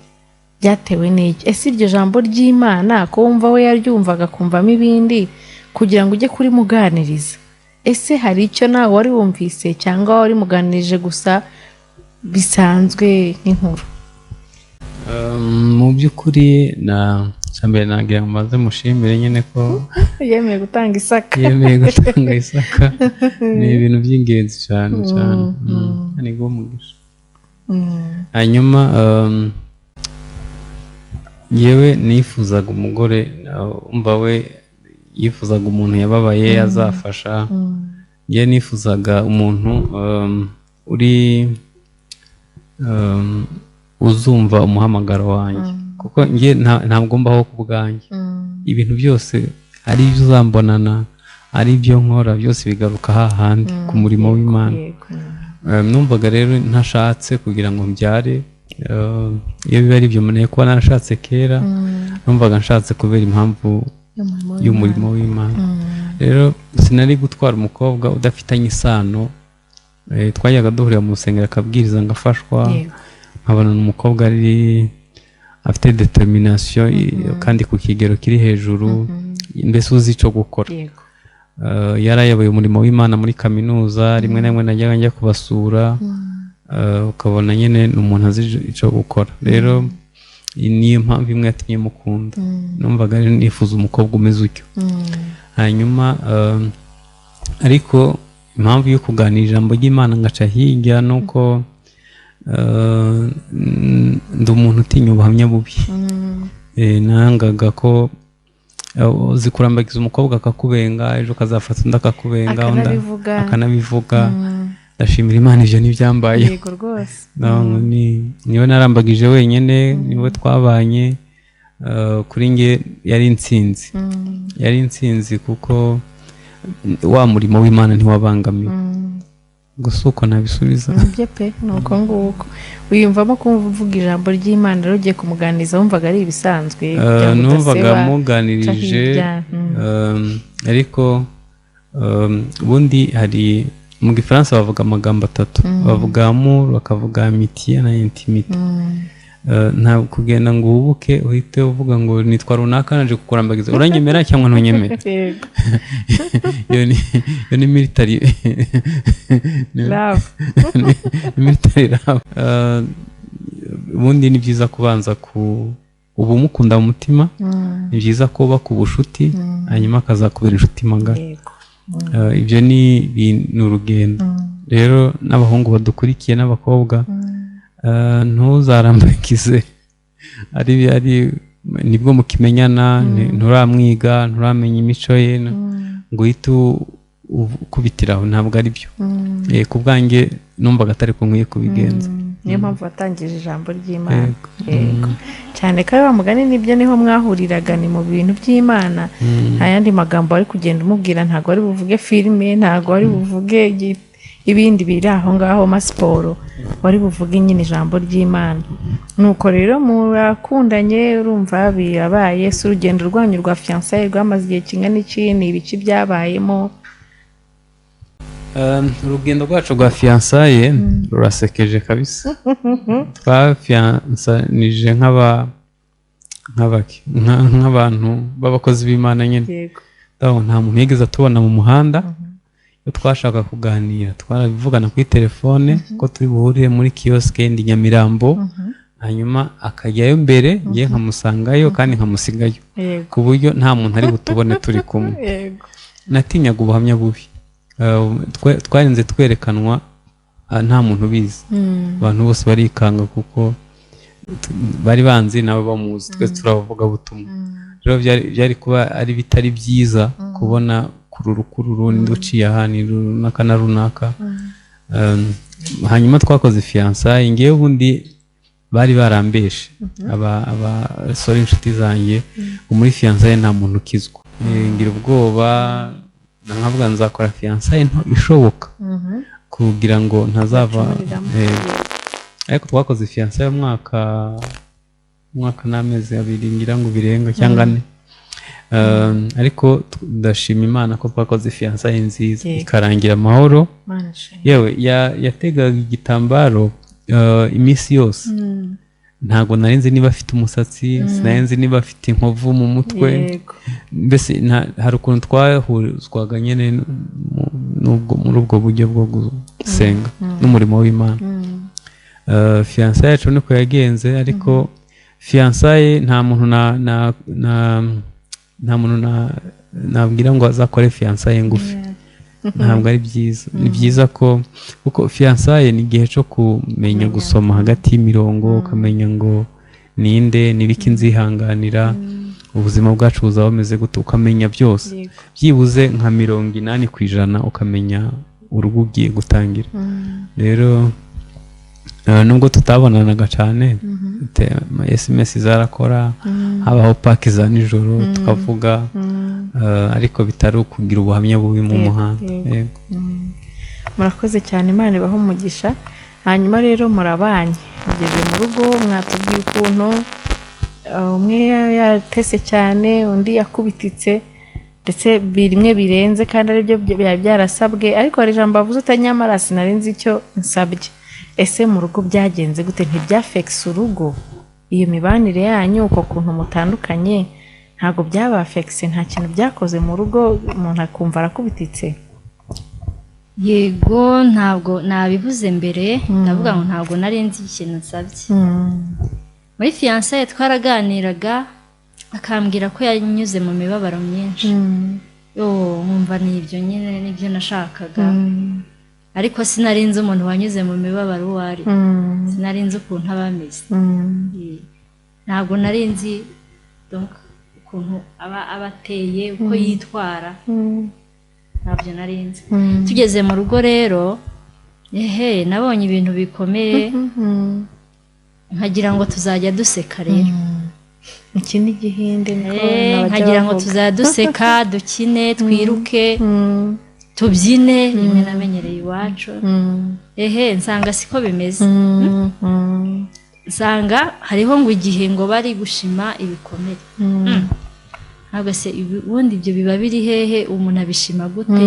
byatewe n'iki? Ese iryo jambo ry'Imana ko wumva we yaryumvaga akumvamo ibindi, kugira ngo ujye kurimuganiriza, ese hari icyo nawe wari wumvise cyangwa wari muganirije gusa bisanzwe nk'inkuru? Mu by'ukuri, na mbere nagira ngo mbanze mushimire nyine ko yemeye gutanga Isaka. Yemeye gutanga Isaka, ni ibintu by'ingenzi cyane cyane. Ni guha umugisha. Hanyuma yewe nifuzaga umugore, umva, we yifuzaga umuntu yababaye azafasha. Njye nifuzaga umuntu uri uzumva umuhamagaro wanjye, kuko njye ntabwo mbaho ku bwanjye. Ibintu byose, ari ibyo uzambonana, ari ibyo nkora byose, bigaruka hahandi ku murimo w'Imana. Numvaga rero ntashatse kugira ngo mbyare. Iyo biba ari ibyo nari kuba narashatse kera. Numvaga nshatse kubera impamvu y'umurimo w'Imana. Rero sinari gutwara umukobwa udafitanye isano. Twajyaga duhurira mu rusengero akabwiriza ngafashwa, nkabona ni umukobwa ari afite determination kandi ku kigero kiri hejuru, mbese uzi icyo gukora. Yarayoboye umurimo w'Imana muri kaminuza. Rimwe na rimwe najyaga njya kubasura, ukabona nyine ni umuntu azi icyo gukora. Rero iyi niyo mpamvu imwe yatumye mukunda. Numvaga rero nifuza umukobwa umeze utyo. Hanyuma ariko impamvu yo kuganira ijambo ry'Imana ngaca hirya ni uko ndi umuntu utinya ubuhamya bubi. Nangaga ko uzi kurambagiza umukobwa akakubenga, ejo ukazafata undi akakubenga, undi Akanabivuga. akanabivuga. Ndashimira Imana, ibyo ntibyambayeho. Yego rwose. No, niwe narambagije wenyine, niwe twabanye. Kuri nge yari intsinzi, yari intsinzi kuko wa murimo w'Imana ntiwabangamiwe. Gusa uko nabisubiza. Nibyo pe, ni uko nguko wiyumvamo kumva uvuga ijambo ry'Imana. Rero ugiye kumuganiriza wumvaga ari ibisanzwe kugira ngo Numvaga udaseba, muganirije, uca hirya. Ariko ubundi hari mu Gifaransa bavuga amagambo atatu, bavuga amour, bakavuga amitié na intimité. Ntabwo kugenda ngo uhubuke uhite uvuga ngo nitwa runaka naje kukurambagiza, uranyemera cyangwa ntunyemera. Iyo ni military love. Ni military love. Ubundi ni byiza kubanza ku uba umukunda mu mutima, ni byiza kubaka ubucuti, hanyuma akazakubera inshuti magara. Ibyo ni urugendo. Rero n'abahungu badukurikiye n'abakobwa, ntuzarambagize ari nibwo mukimenyana, nturamwiga, nturamenya imico ye, ngo uhite ukubitiraho, ntabwo ari byo. Ku bwanjye numvaga atari ko nkwiye kubigenza. Niyo mpamvu watangije ijambo ry'Imana. Yego cyane ko wa mugani nibyo, niho mwahuriraga, ni mu bintu by'Imana. Nta yandi magambo wari kugenda umubwira, ntabwo wari buvuge filime, ntabwo wari buvuge ibindi biri aho ngaho, masiporo, wari buvuge nyine ijambo ry'Imana. Nuko rero murakundanye, urumva birabaye. Si urugendo rwanyu rwa fiançailles rwamaze igihe kingana iki? Ni ibiki byabayemo? Urugendo rwacu rwa fiançailles rurasekeje kabisa. Twafiyansanije nk'abantu b'abakozi b'Imana nyine. Nta muntu yigeze atubona mu muhanda. Iyo twashaka kuganira twarabivugana kuri telefone ko turi buhurire muri kiyosike ndi Nyamirambo, hanyuma akajyayo mbere, ngiye nkamusangayo kandi nkamusigayo, ku buryo nta muntu ari butubone turi kumwe. Natinyaga ubuhamya bubi. Twarinze twerekanwa nta muntu ubizi, abantu bose barikanga kuko bari banzi nabo bamuzi, twese turabavuga butumwa. Rero byari kuba ari bitari byiza kubona kururu kururu n'undi uciye aha ni runaka na runaka. Hanyuma twakoze fiançailles, ngewe ubundi bari barambeshe abasore inshuti zanjye ngo muri fiançailles nta muntu ukizwa. Ngira ubwoba, nkavuga nzakora fiançailles nto ishoboka kugira ngo ntazava. Ariko twakoze fiançailles umwaka n'amezi 2 ngira ngo birenga cyangwa 4. Ariko ndashima Imana ko twakoze fiançailles nziza ikarangira amahoro. Yewe, yategaga igitambaro iminsi yose. Ntabwo nari nzi niba afite umusatsi, sinari nzi niba afite inkovu mu mutwe. Mbese hari ukuntu twahuzwaga nyine muri ubwo buryo bwo gusenga n'umurimo w'Imana. Fiançailles yacu niko yagenze, ariko fiançailles nta muntu nta muntu nabwira ngo azakore fiançailles ngufi, ntabwo ari byiza. Ni byiza ko, kuko fiançailles ni igihe cyo kumenya gusoma hagati y'imirongo, ukamenya ngo ninde, n'ibiki nzihanganira, ubuzima bwacu buzaba bumeze gute, ukamenya byose byibuze nka 80%, ukamenya urugo ugiye gutangira. Rero nubwo tutabonanaga cyane, SMS zarakora, habaho paki za nijoro tukavuga, ariko bitari ukugira ubuhamya bubi mu muhanda. Murakoze cyane, Imana ibahe umugisha. Hanyuma rero murabanye, mugeze mu rugo, mwatubwiye ukuntu umwe yatese cyane, undi yakubititse, ndetse bimwe birenze kandi aribyo byari byarasabwe. Ariko hari ijambo bavuze uti nyamara sinari nzi icyo nsabye. Ese mu rugo byagenze gute? Ntibyafekise urugo, iyo mibanire yanyu, uko kuntu mutandukanye ntabwo byabafekise? Nta kintu byakoze mu rugo, umuntu akumva arakubititse? Yego, ntabwo nabivuze mbere, ndavuga ngo ntabwo nari nzi ikintu nsabye. Muri fiançailles twaraganiraga, akambwira ko yanyuze mu mibabaro myinshi. Yo nkumva ni ibyo nyine, nibyo nashakaga, ariko sinari nzi umuntu wanyuze mu mibabaro uwo ari, sinari nzi ukuntu aba ameze. Ntabwo nari nzi ukuntu aba ateye, uko yitwara, ntabyo nari nzi. Tugeze mu rugo rero, ehe, nabonye ibintu bikomeye, nkagira ngo tuzajya duseka rero. Iki ni igihinde niko nkagira ngo tuzajya duseka, dukine, twiruke, tubyine rimwe namenyereye iwacu. Ehe, nsanga siko bimeze. Nsanga hariho ngo igihe ngo bari gushima ibikomere. Ntabwo se ubundi ibyo biba biri hehe? Umuntu abishima gute?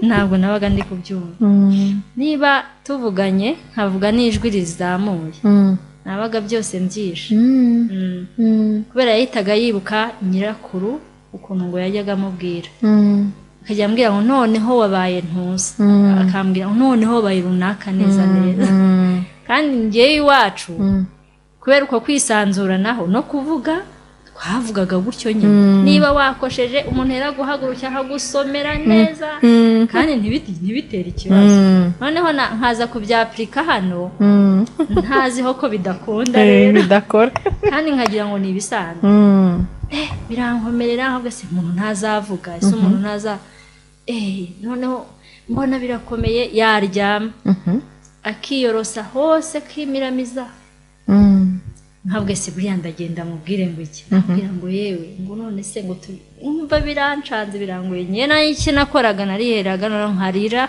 Ntabwo nabaga ndi kubyumva. Niba tuvuganye nkavuga n'ijwi rizamuye. Nabaga byose mbyishe. Kubera yahitaga yibuka nyirakuru ukuntu ngo yajyaga amubwira, akajya ambwira ngo noneho wabaye ntuza, akambwira ngo noneho wabaye runaka neza neza. Kandi ngewe iwacu, kubera uko kwisanzuranaho no kuvuga, twavugaga gutyo nyine. Niba wakosheje, umuntu yaraguhagurukira akagusomera neza, kandi ntibitere ikibazo. Noneho nkaza kubyapurika hano, ntaziho ko bidakunda rero. Bidakora. Kandi nkagira ngo ni ibisanzwe. Birankomerera ahubwo, se umuntu ntazavuga, ese umuntu ntaza, noneho mbona birakomeye, yaryama akiyorosa hose, akimiramiza. Ntabwo se buriya ndagenda mubwire ngo iki, ambwira ngo yewe, ngo none se ngo umva birancanze, birangoye. Njye nayo icyo nakoraga, nariheraga noneho nkarira.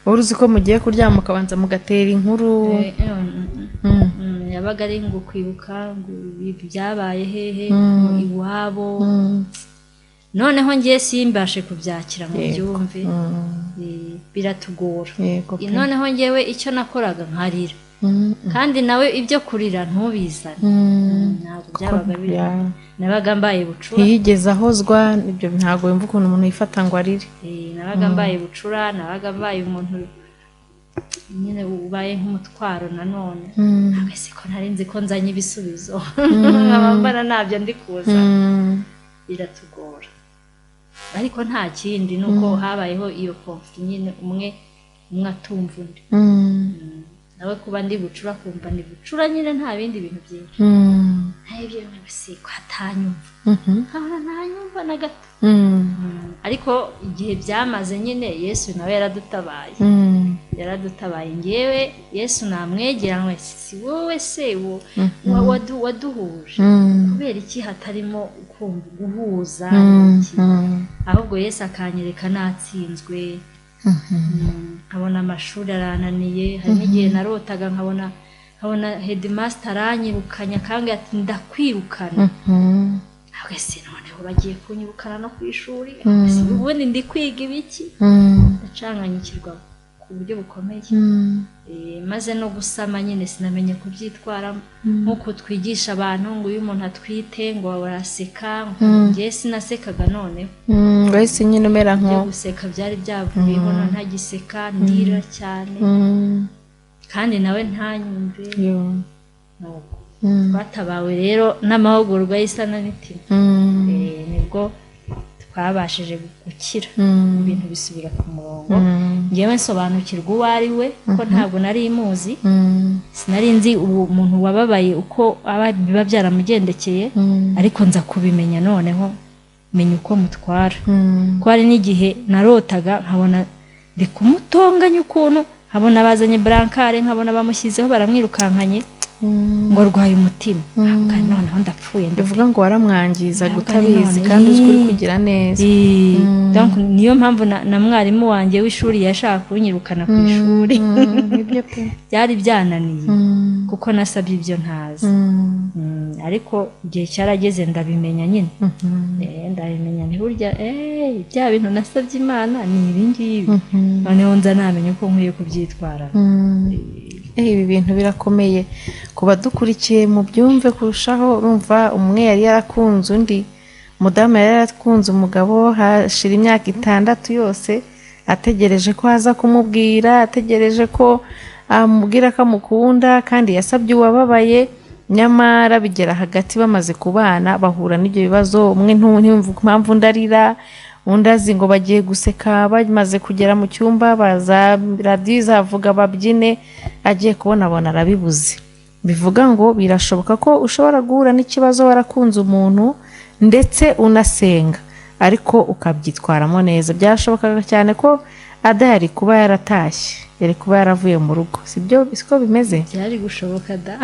Wari uzi ko mugiye kuryama mukabanza mugatera inkuru? Yabaga ari ngo kwibuka ngo ibi byabaye hehe, iwabo. Noneho ngiye simbashe kubyakira ngo byumve. Biratugora. Yego pe. Noneho ngewe icyo nakoraga, nkarira. Kandi nawe ibyo kurira ntubizane. Ntabwo byabaga biri, nabaga mbaye bucura. Ntiyigeze ahozwa ibyo, ntabwo yumva ukuntu umuntu yifata ngo arire. Nabaga mbaye bucura, nabaga mbaye umuntu nyine ubaye nk'umutwaro nanone. Ntabwo se ko nari nzi ko nzanye ibisubizo, nkaba mbona ntabyo ndi kuza. Biratugora, ariko nta kindi, ni uko habayeho iyo conflit nyine, umwe umwe atumva undi. Nawe kuba ndi bucura, kumva ni bucura nyine, nta bindi bintu byinshi. Ntabyo si ko atanyumva, nkabona ntanyumva na gato. Ariko igihe byamaze nyine, Yesu nawe yaradutabaye. Yaradutabaye. Ngewe Yesu namwegera ngo si wowe se waduhuje, kubera iki hatarimo kumva guhuza iki? Ahubwo Yesu akanyereka natsinzwe. Nkabona amashuri arananiye. Hari n'igihe narotaga nkabona headmaster aranyirukanye, akambwira ati ndakwirukana. Ahubwo se noneho bagiye kunyirukana no ku ishuri? Ese ubundi ndi kwiga ibiki? Ndacanganyikirwa ku buryo bukomeye. Maze no gusama nyine, sinamenye kubyitwaramo nk'uko twigisha abantu ngo iyo umuntu atwite ngo baraseka. Njye sinasekaga noneho. Wahise nyine umera ibyo nko guseka byari byavuyeho, none ntagiseka, ndira cyane. Kandi nawe ntanyumve. Yo. Nuko twatabawe rero n'amahugurwa y'isanamitima. Nibwo twabashije gukira, ibintu bisubira ku murongo. Ngewe nsobanukirwa uwo ari we, ko ntabwo nari muzi. Sinari nzi uwo muntu wababaye uko aba biba byaramugendekeye, ariko nza kubimenya noneho, menya uko mutwara. Ko hari n'igihe narotaga nkabona ndi kumutonganya ukuntu, nkabona bazanye brancard, nkabona bamushyizeho baramwirukankanye ngo arwaye umutima. Nkavuga, noneho ndapfuye. Bivuga ngo waramwangizaga Ntabwo utabizi, ari none. kandi uzi ko uri kugira neza. Donc niyo mpamvu na mwarimu wanjye w'ishuri yashaka kunyirukana ku ishuri. Nibyo pe. Byari byananiye, kuko nasabye ibyo ntazi. Ariko igihe cyarageze ndabimenya nyine. Ndabimenya nti burya bya bintu nasabye Imana ni ibi ngibi. Noneho nza namenya uko nkwiye kubyitwara. Ibi bintu birakomeye ku badukurikiye, mu byumve kurushaho. Urumva, umwe yari yarakunze undi, umudamu yari yarakunze umugabo, hashira imyaka 6 yose ategereje ko aza kumubwira, ategereje ko amubwira ko amukunda, kandi yasabye uwababaye. Nyamara bigera hagati bamaze kubana, bahura n'ibyo bibazo, umwe ntiyumve impamvu undi arira, undi azi ngo bagiye guseka, bamaze kugera mu cyumba baza radiyo izavuga babyine, agiye kubona abona arabibuze. Bivuga ngo birashoboka ko ushobora guhura n'ikibazo warakunze umuntu ndetse unasenga, ariko ukabyitwaramo neza. Byashobokaga cyane ko Ada yari kuba yaratashye, yari kuba yaravuye mu rugo, sibyo? Siko bimeze? Byari gushoboka da.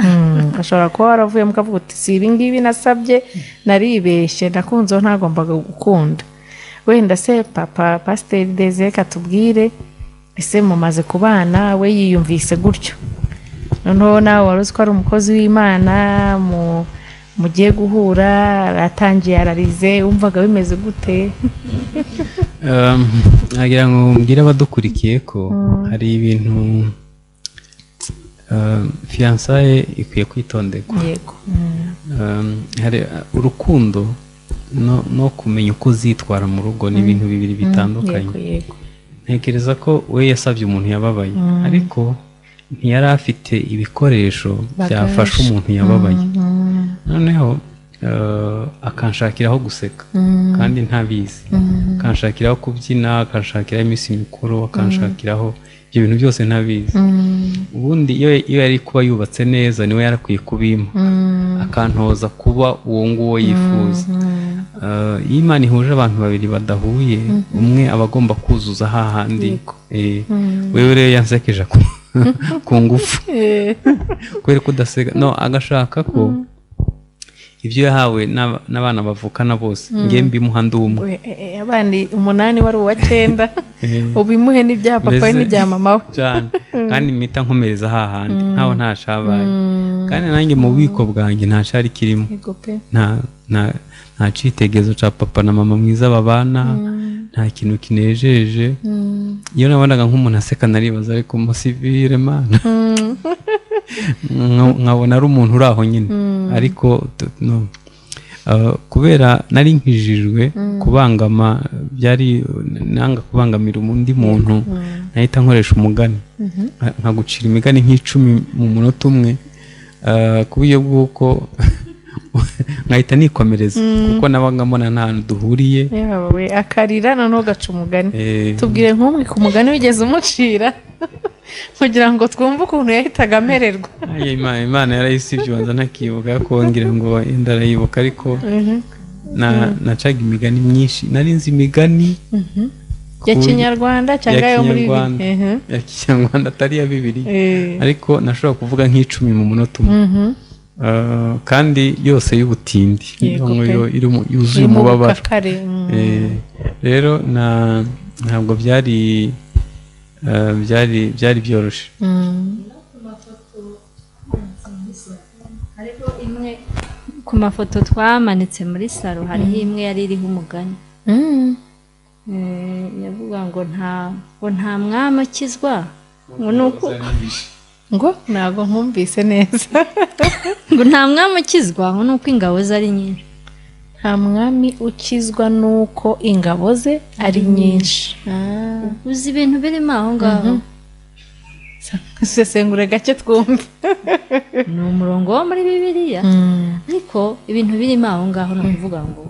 Ashobora kuba waravuyemo ukavuga uti si ibi ngibi nasabye, naribeshye, nakunze uwo ntagombaga gukunda. Wenda se papa Pasiteri Desire katubwire, ese mumaze kubana, we yiyumvise gutyo, noneho nawe wari uzi ko ari umukozi w'Imana, mugiye guhura aratangiye ararize, wumvaga bimeze gute? Nagira ngo mbwire abadukurikiye ko hari ibintu Fiançailles ikwiye kwitonderwa. Hari urukundo no kumenya uko uzitwara mu rugo, ni ibintu bibiri bitandukanye. yego yego Ntekereza ko we yasabye umuntu yababaye, ariko ntiyari afite ibikoresho byafasha umuntu yababaye. Noneho akanshakiraho guseka kandi ntabizi, akanshakiraho kubyina, akanshakiraho iminsi mikuru, akanshakiraho ibyo bintu byose ntabizi. Ubundi iyo yari kuba yubatse neza, niwe yarakwiye kubimpa, akantoza kuba uwo nguwo yifuza. Iyo Imana ihuje abantu babiri badahuye, umwe aba agomba kuzuza hahandi. Wewe rero yansekeje ku ngufu kubera ko udaseka, no agashaka ko ibyo yahawe n'abana bavukana bose ngewe mbimuha ndi umwe. Abandi umunani, wari uwa cyenda, ubimuhe n'ibya papa we n'ibya mama we. Cyane, kandi mpita nkomereza hahandi nkaho ntacabaye, kandi nanjye mu bubiko bwanjye nta cari kirimo. Yego pe. Nta citegerezo cya papa na mama mwiza babana, nta kintu kinejeje. Iyo nabonaga nk'umuntu aseka naribaza, ariko musivire mana, nkabona ari umuntu uri aho nyine, ariko no. Kubera nari nkijijwe, kubangama byari nanga kubangamira undi muntu, nahita nkoresha umugani, nkagucira imigani nk'icumi mu munota umwe, ku buryo bw'uko nkahita nikomereza, kuko nabaga mbona nta hantu duhuriye. Yewe we, akarira noneho ugaca umugani. Tubwire nk'umwe ku mugani wigeze umucira kugira ngo twumve ukuntu yahitaga amererwa. Ay, Imana yarayisibye, ubanza ntakibuka, ko ngira ngo yenda arayibuka, ariko nacaga imigani myinshi, nari nzi imigani ya Kinyarwanda cyangwa ya yo muri Kinyarwanda. Ya Kinyarwanda, atari iya Bibiliya, ariko nashobora kuvuga nk'icumi mu munota umwe. Kandi yose y'ubutindi. Yego pe. Yuzuye Irimo umubabaro. ubukakare. Rero ntabwo byari byoroshye. Hariho imwe ku mafoto twamanitse muri salo, hariho imwe yari iriho umugani. Yavuga ngo nta mwami akizwa, ngo ni uko Ngo ntabwo nkumvise neza. Ngo nta mwami ukizwa, ngo ni uko ingabo ze ari nyinshi. Nta mwami ukizwa n'uko ingabo ze ari nyinshi. Uzi ibintu birimo aho ngaho? Sesengure gake twumve. Ni umurongo wo muri Bibiliya, ariko ibintu birimo aho ngaho ni ukuvuga ngo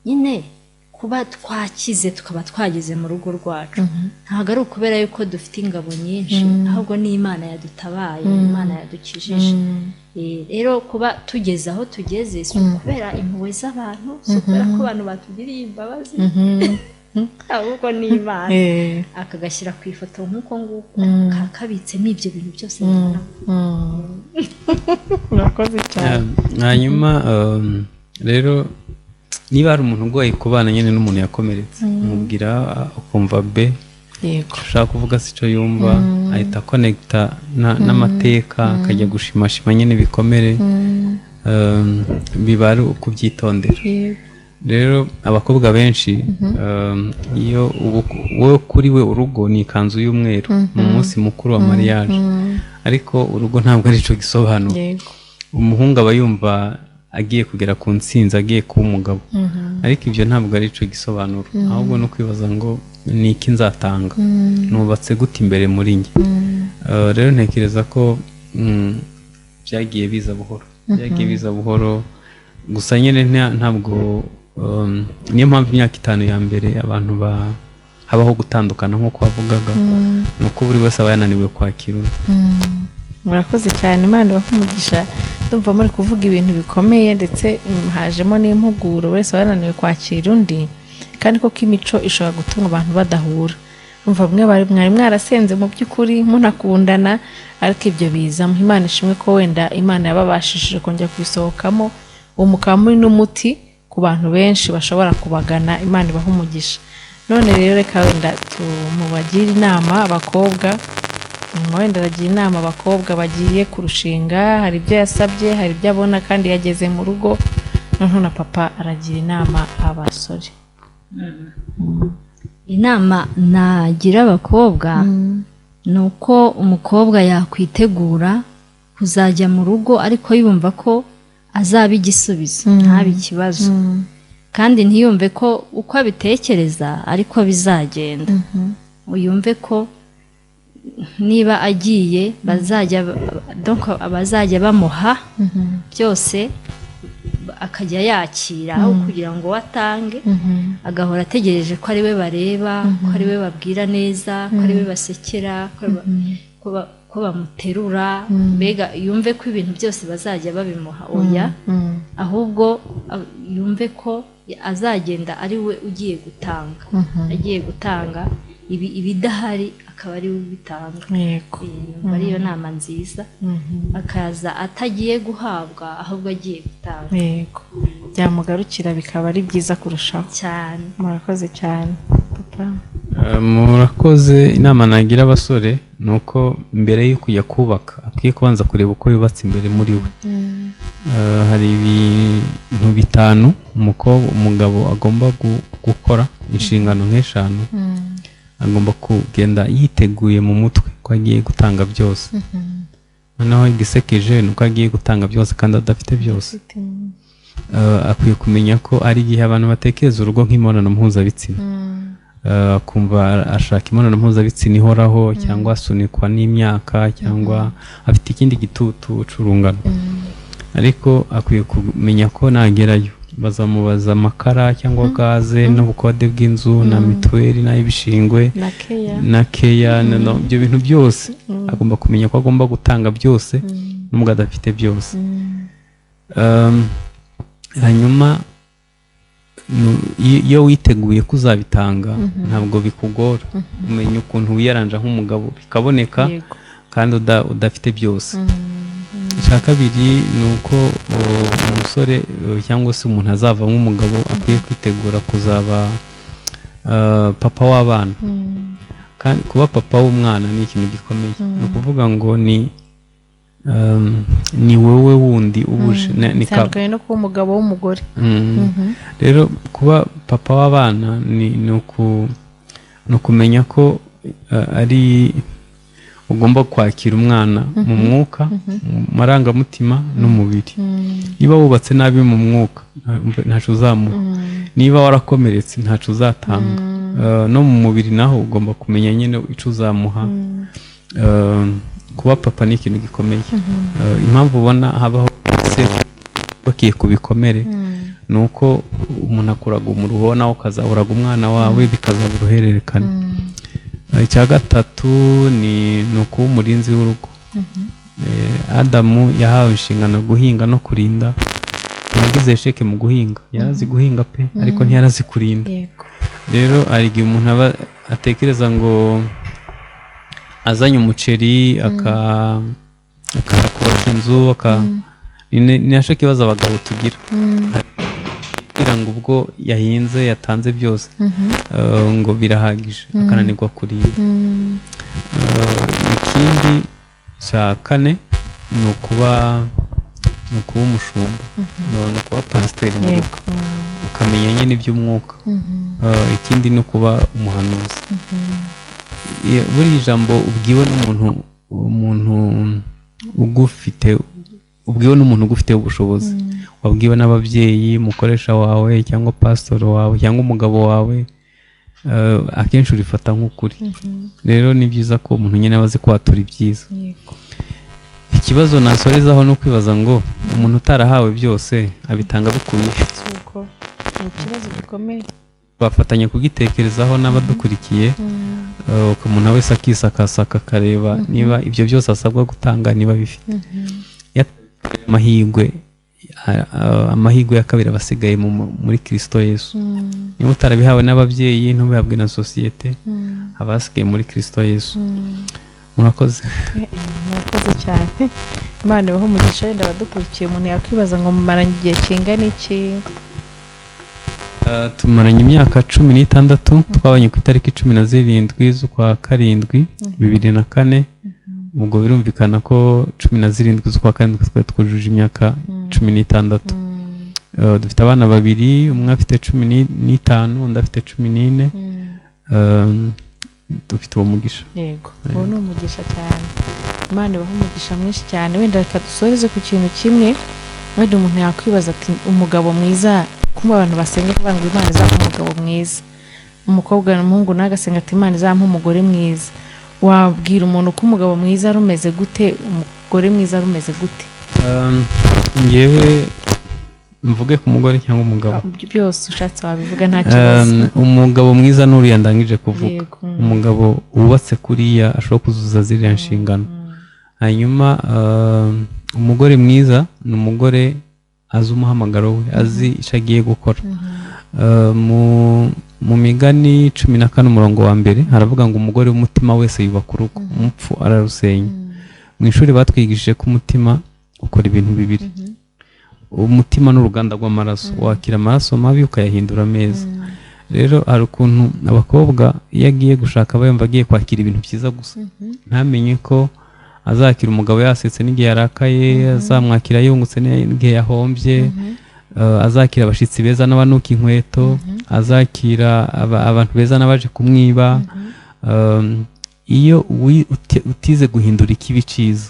nyine kuba twakize, tukaba twageze mu rugo rwacu, ntabwo ari ukubera yuko dufite ingabo nyinshi, ahubwo ni Imana yadutabaye, Imana yadukijije. Rero kuba tugeze aho tugeze si ukubera impuhwe z'abantu, si ukubera ko abantu batugiriye imbabazi, ahubwo ni Imana. Akagashyira ku ifoto nk'uko nguko kakabitsemo ibyo bintu byose bibona. Urakoze cyane. Hanyuma rero niba hari umuntu ugoye kubana nyine n'umuntu yakomeretse, umubwira ukumva be ushaka kuvuga si cyo yumva, ahita akonegita n'amateka, akajya gushimashima nyine ibikomere. Biba ari ukubyitondera. Rero abakobwa benshi, iyo wowe kuri we urugo ni ikanzu y'umweru mu munsi mukuru wa mariage, ariko urugo ntabwo ari cyo gisobanura. Umuhungu aba yumva agiye kugera ku ntsinzi, agiye kuba umugabo, ariko ibyo ntabwo ari cyo gisobanuro, ahubwo ni ukwibaza ngo ni iki nzatanga, nubatse gute imbere muri njye? Rero ntekereza ko byagiye biza buhoro, byagiye biza buhoro gusa nyine ntabwo niyo mpamvu imyaka 5 ya mbere abantu habaho gutandukana nk'uko wavugaga, ni uko buri wese aba yananiwe kwakira undi. Murakoze cyane, Imana ibahe umugisha. Ndumva muri kuvuga ibintu bikomeye, ndetse hajemo n'impuguro, buri wese aba yananiwe kwakira undi, kandi koko imico ishobora gutuma abantu badahura. Urumva bamwe mwari mwarasenze mu by'ukuri, munakundana, ariko ibyo bizamo. Imana ishimwe ko wenda Imana yababashishije kongera kubisohokamo, ubu mukaba muri n'umuti ku bantu benshi bashobora kubagana. Imana ibahe umugisha. None rero reka wenda tumubagire inama abakobwa. Mama wenda aragira inama abakobwa bagiye kurushinga, hari ibyo yasabye, hari ibyo abona kandi yageze mu rugo. Noneho na papa aragira inama abasore. Inama nagira abakobwa Ni uko umukobwa yakwitegura kuzajya mu rugo ariko yumva ko azaba igisubizo, ntabe ikibazo, kandi ntiyumve ko uko abitekereza ariko bizagenda. Yumve ko niba agiye bazajya, donc bazajya bamuha byose akajya yakira, aho kugira ngo we atange, agahora ategereje ko ari we bareba, ko ari we babwira neza, ko ari we basekera, ko bamuterura, mbega yumve ko ibintu byose bazajya babimuha. Oya, ahubwo yumve ko azagenda ari we ugiye gutanga, agiye gutanga ibi, ibidahari akaba ari we ubitanga. Yumva ariyo nama nziza, akaza atagiye guhabwa ahubwo agiye gutanga. Yego, byamugarukira bikaba ari byiza kurushaho. Cyane. Murakoze cyane, papa. Murakoze. Inama nagira abasore ni uko mbere yo kujya kubaka akwiye kubanza kureba uko yubatse imbere muri we. Hari ibintu bitanu umukobwa, umugabo agomba gukora, inshingano nk'eshanu. Agomba kugenda yiteguye mu mutwe ko agiye gutanga byose. Noneho igisekeje ni uko agiye gutanga byose kandi adafite byose. Akwiye kumenya ko ari igihe abantu batekereza urugo nk'imibonano mpuzabitsina, akumva ashaka imibonano mpuzabitsina ihoraho, cyangwa asunikwa n'imyaka, cyangwa afite ikindi gitutu c'urungano. Ariko akwiye kumenya ko nagerayo bazamubaza amakara cyangwa gaze n'ubukode bw'inzu na mituweli n'ay'ibishingwe na keya na keya ibyo bintu byose. Agomba kumenya ko agomba gutanga byose nubwo adafite byose. Hanyuma iyo witeguye ko uzabitanga ntabwo bikugora, umenya ukuntu wiyaranja nk'umugabo bikaboneka kandi udafite byose. Icya kabiri ni uko umusore cyangwa se umuntu azavamo umugabo akwiye kwitegura kuzaba papa w'abana. Kandi kuba papa w'umwana ni ikintu gikomeye, ni ukuvuga ngo ni wowe wundi ubuje ni Bitandukanye no kuba umugabo w'umugore. Rero kuba papa w'abana ni ukumenya ko ari ugomba kwakira umwana mu mwuka, mu marangamutima n'umubiri. Niba wubatse nabi mu mwuka ntaco uzamuha, niba warakomeretse ntaco uzatanga. No mu mubiri naho ugomba kumenya nyine ico uzamuha. Kuba papa ni ikintu gikomeye. Impamvu ubona habaho se bakiye ku bikomere ni uko umuntu akuraga umuruho nawe ukazahuraga umwana wawe, bikazaba uruhererekane. Icya gatatu ni ukuba umurinzi w'urugo. Adamu yahawe inshingano guhinga no kurinda. Yagize esheke mu guhinga, yarazi guhinga pe, ariko ntiyarazi kurinda. Rero hari igihe umuntu aba atekereza ngo azanye umuceri akubaka inzu, ni nacyo kibazo abagabo tugira, kugira ngo ubwo yahinze yatanze byose, ngo birahagije, akananirwa kurinda. Ikindi cya kane ni ukuba umushumba, ni ukuba pasiteri mu rugo, ukamenya nyine iby'umwuka. Ikindi ni ukuba umuhanuzi. Buri jambo ubwiwe n'umuntu, umuntu ugufite, ubwiwe n'umuntu ugufite ubushobozi, wabwiwe n'ababyeyi, umukoresha wawe cyangwa pasitoro wawe cyangwa umugabo wawe, akenshi urifata nk'ukuri. Rero ni byiza ko umuntu nyine aba azi kwatura ibyiza. Ikibazo nasorezaho ni ukwibaza ngo umuntu utarahawe byose abitanga bikubiye. Ni ikibazo gikomeye. Bafatanya kugitekerezaho n'abadukurikiye, umuntu wese akisakasaka akareba niba ibyo byose asabwa gutanga niba bifite amahirwe. Amahirwe ya kabiri abasigaye muri Kristo Yesu. Niba utarabihawe n'ababyeyi, ntubihabwe na sosiyete, abasigaye muri Kristo Yesu. Murakoze. Murakoze cyane, Imana ibahe umugisha. Wenda abadukurikiye umuntu yakwibaza ngo mumaranye igihe kingana iki? Tumaranye imyaka 16. Twabanye ku itariki 17 z'ukwa 7 2004. Ubwo birumvikana ko 17 z'ukwa 7 twari twujuje imyaka 16. Dufite abana babiri, umwe afite 15, undi afite 14. Dufite uwo mugisha. Yego, uwo ni umugisha cyane. Imana ibaha umugisha mwinshi cyane. Wenda reka dusoreze ku kintu kimwe. Wenda umuntu yakwibaza ati: "Umugabo mwiza", kumva abantu basenga kuvuga ngo "Imana izampa umugabo mwiza", umukobwa n'umuhungu nawe agasenga ati: "Imana izampa umugore mwiza." Wabwira umuntu ko umugabo mwiza ari umeze gute, umugore mwiza ari umeze gute? Njyewe mvuge ku mugore cyangwa umugabo? Byose ushatse wabivuga, nta kibazo. Umugabo mwiza n'uriya ndangije kuvuga. Yego. Umugabo wubatse kuriya ashobora kuzuza ziriya nshingano. Hanyuma umugore mwiza ni umugore azi umuhamagaro we, azi icyo agiye gukora. Mu Migani 14 umurongo wa mbere haravuga ngo: "Umugore w'umutima wese yubaka urugo, umupfu ararusenya." Mu ishuri batwigishije ko umutima ukora ibintu bibiri. Umutima n'uruganda rw'amaraso, wakira amaraso mabi ukayahindura meza. Rero hari ukuntu abakobwa iyo agiye gushaka aba yumva agiye kwakira ibintu byiza gusa, ntamenye ko azakira umugabo yasetse n'igihe yarakaye, azamwakira yungutse n'igihe yahombye, azakira abashyitsi beza n'abanuka inkweto, azakira abantu beza n'abaje kumwiba. Iyo utize guhindura ikibi cyiza,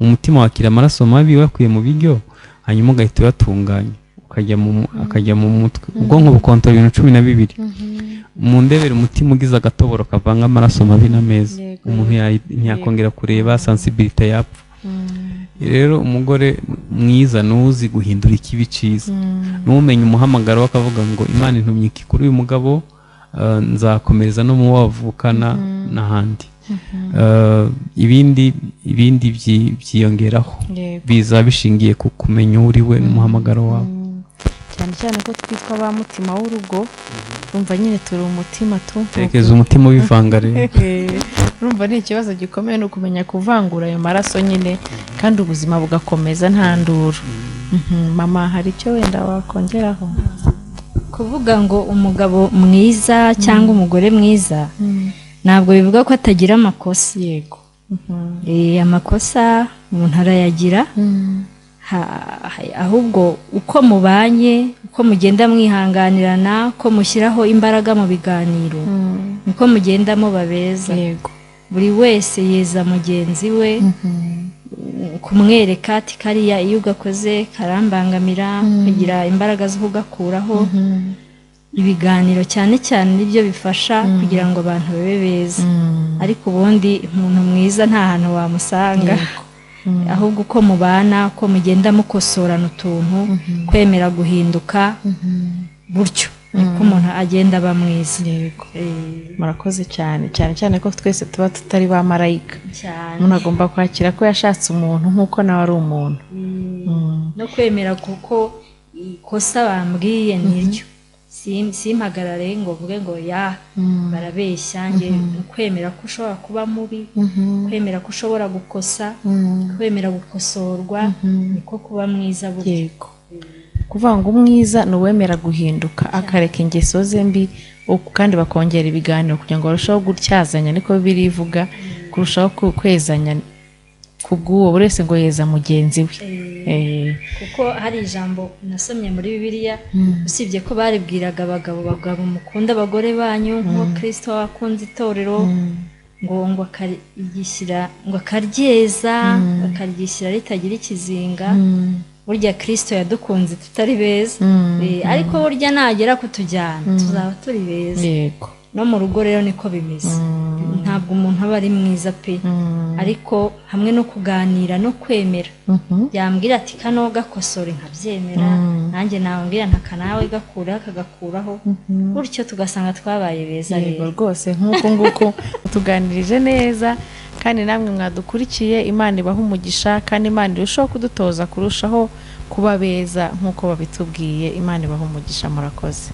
umutima wakira amaraso mabi wakuye mu biryo, hanyuma ugahita uyatunganya akajya mu mutwe. Ubwonko bukontora ibintu 12. Mu ndebere umutima ugize agatoboro kavanga amaraso mabi n'ameza, umuntu ntiyakongera kureba, sensibilité yapfa. Rero umugore mwiza ni uzi guhindura ikibi cyiza, n'umenya umuhamagaro we, akavuga ngo: "Imana intumye iki kuri uyu mugabo, nzakomereza no mu bo bavukana n'ahandi." Ibindi byiyongeraho, biza bishingiye ku kumenya uwo uri we n'umuhamagaro wawe. Cyane cyane ko twitwa ba mutima w'urugo, urumva nyine turi umutima tu. Tekereza umutima ubivanga rero. Urumva ni ikibazo gikomeye, ni ukumenya kuvangura ayo maraso nyine, kandi ubuzima bugakomeza nta nduru. Mama, hari icyo wenda wakongeraho? Kuvuga ngo umugabo mwiza cyangwa umugore mwiza ntabwo bivuga ko atagira amakosa. Amakosa umuntu arayagira, ahubwo uko mubanye, uko mugenda mwihanganirana, uko mushyiraho imbaraga mu biganiro, niko mugenda muba beza. Buri wese yeza mugenzi we, kumwereka ati: "Kariya iyo ugakoze karambangamira", kugira imbaraga zo kugakuraho. Ibiganiro cyane cyane nibyo bifasha kugira ngo abantu babe beza. Ariko ubundi umuntu mwiza nta hantu wamusanga, ahubwo uko mubana, uko mugenda mukosorana utuntu, kwemera guhinduka, gutyo niko umuntu agenda aba mwiza. Murakoze cyane, cyane cyane ko twese tuba tutari ba marayika. Cyane. Umuntu agomba kwakira ko yashatse umuntu nk'uko nawe ari umuntu. No kwemera kuko ikosa bambwiye niryo, simpagarare ngo mvuge ngo: "Ya, barabeshya." Njye kwemera ko ushobora kuba mubi, kwemera ko ushobora gukosa, kwemera gukosorwa, niko kuba mwiza burya. Yego, kuvuga ngo umwiza ni uwemera guhinduka, akareka ingeso ze mbi, kandi bakongera ibiganiro kugira ngo barusheho gutyazanya, niko birivuga, kurushaho kwezanya ku bw'uwo buri wese ngo yeza mugenzi we. Kuko hari ijambo nasomye muri Bibiliya, usibye ko baribwiraga abagabo: "Bagabo, mukunda abagore banyu nk'uko Kirisito wakunze itorero", ngo akaryishyira, ngo akaryeza, akaryishyira ritagira ikizinga. Burya Kirisito yadukunze tutari beza. Ariko burya nagera kutujyana tuzaba turi beza. No mu rugo rero niko bimeze, ntabwo umuntu aba ari mwiza pe, ariko hamwe no kuganira no kwemera, yambwira ati: "Kano gakosore", nkabyemera, nanjye namubwira ntaka nawe gakuraho, akagakuraho, gutyo tugasanga twabaye beza. Yego. Rero Rwose nk'uko nguko tuganirije neza, kandi namwe mwadukurikiye, Imana ibaha umugisha, kandi Imana irushaho kudutoza kurushaho kuba beza nk'uko babitubwiye. Imana ibaha umugisha, murakoze.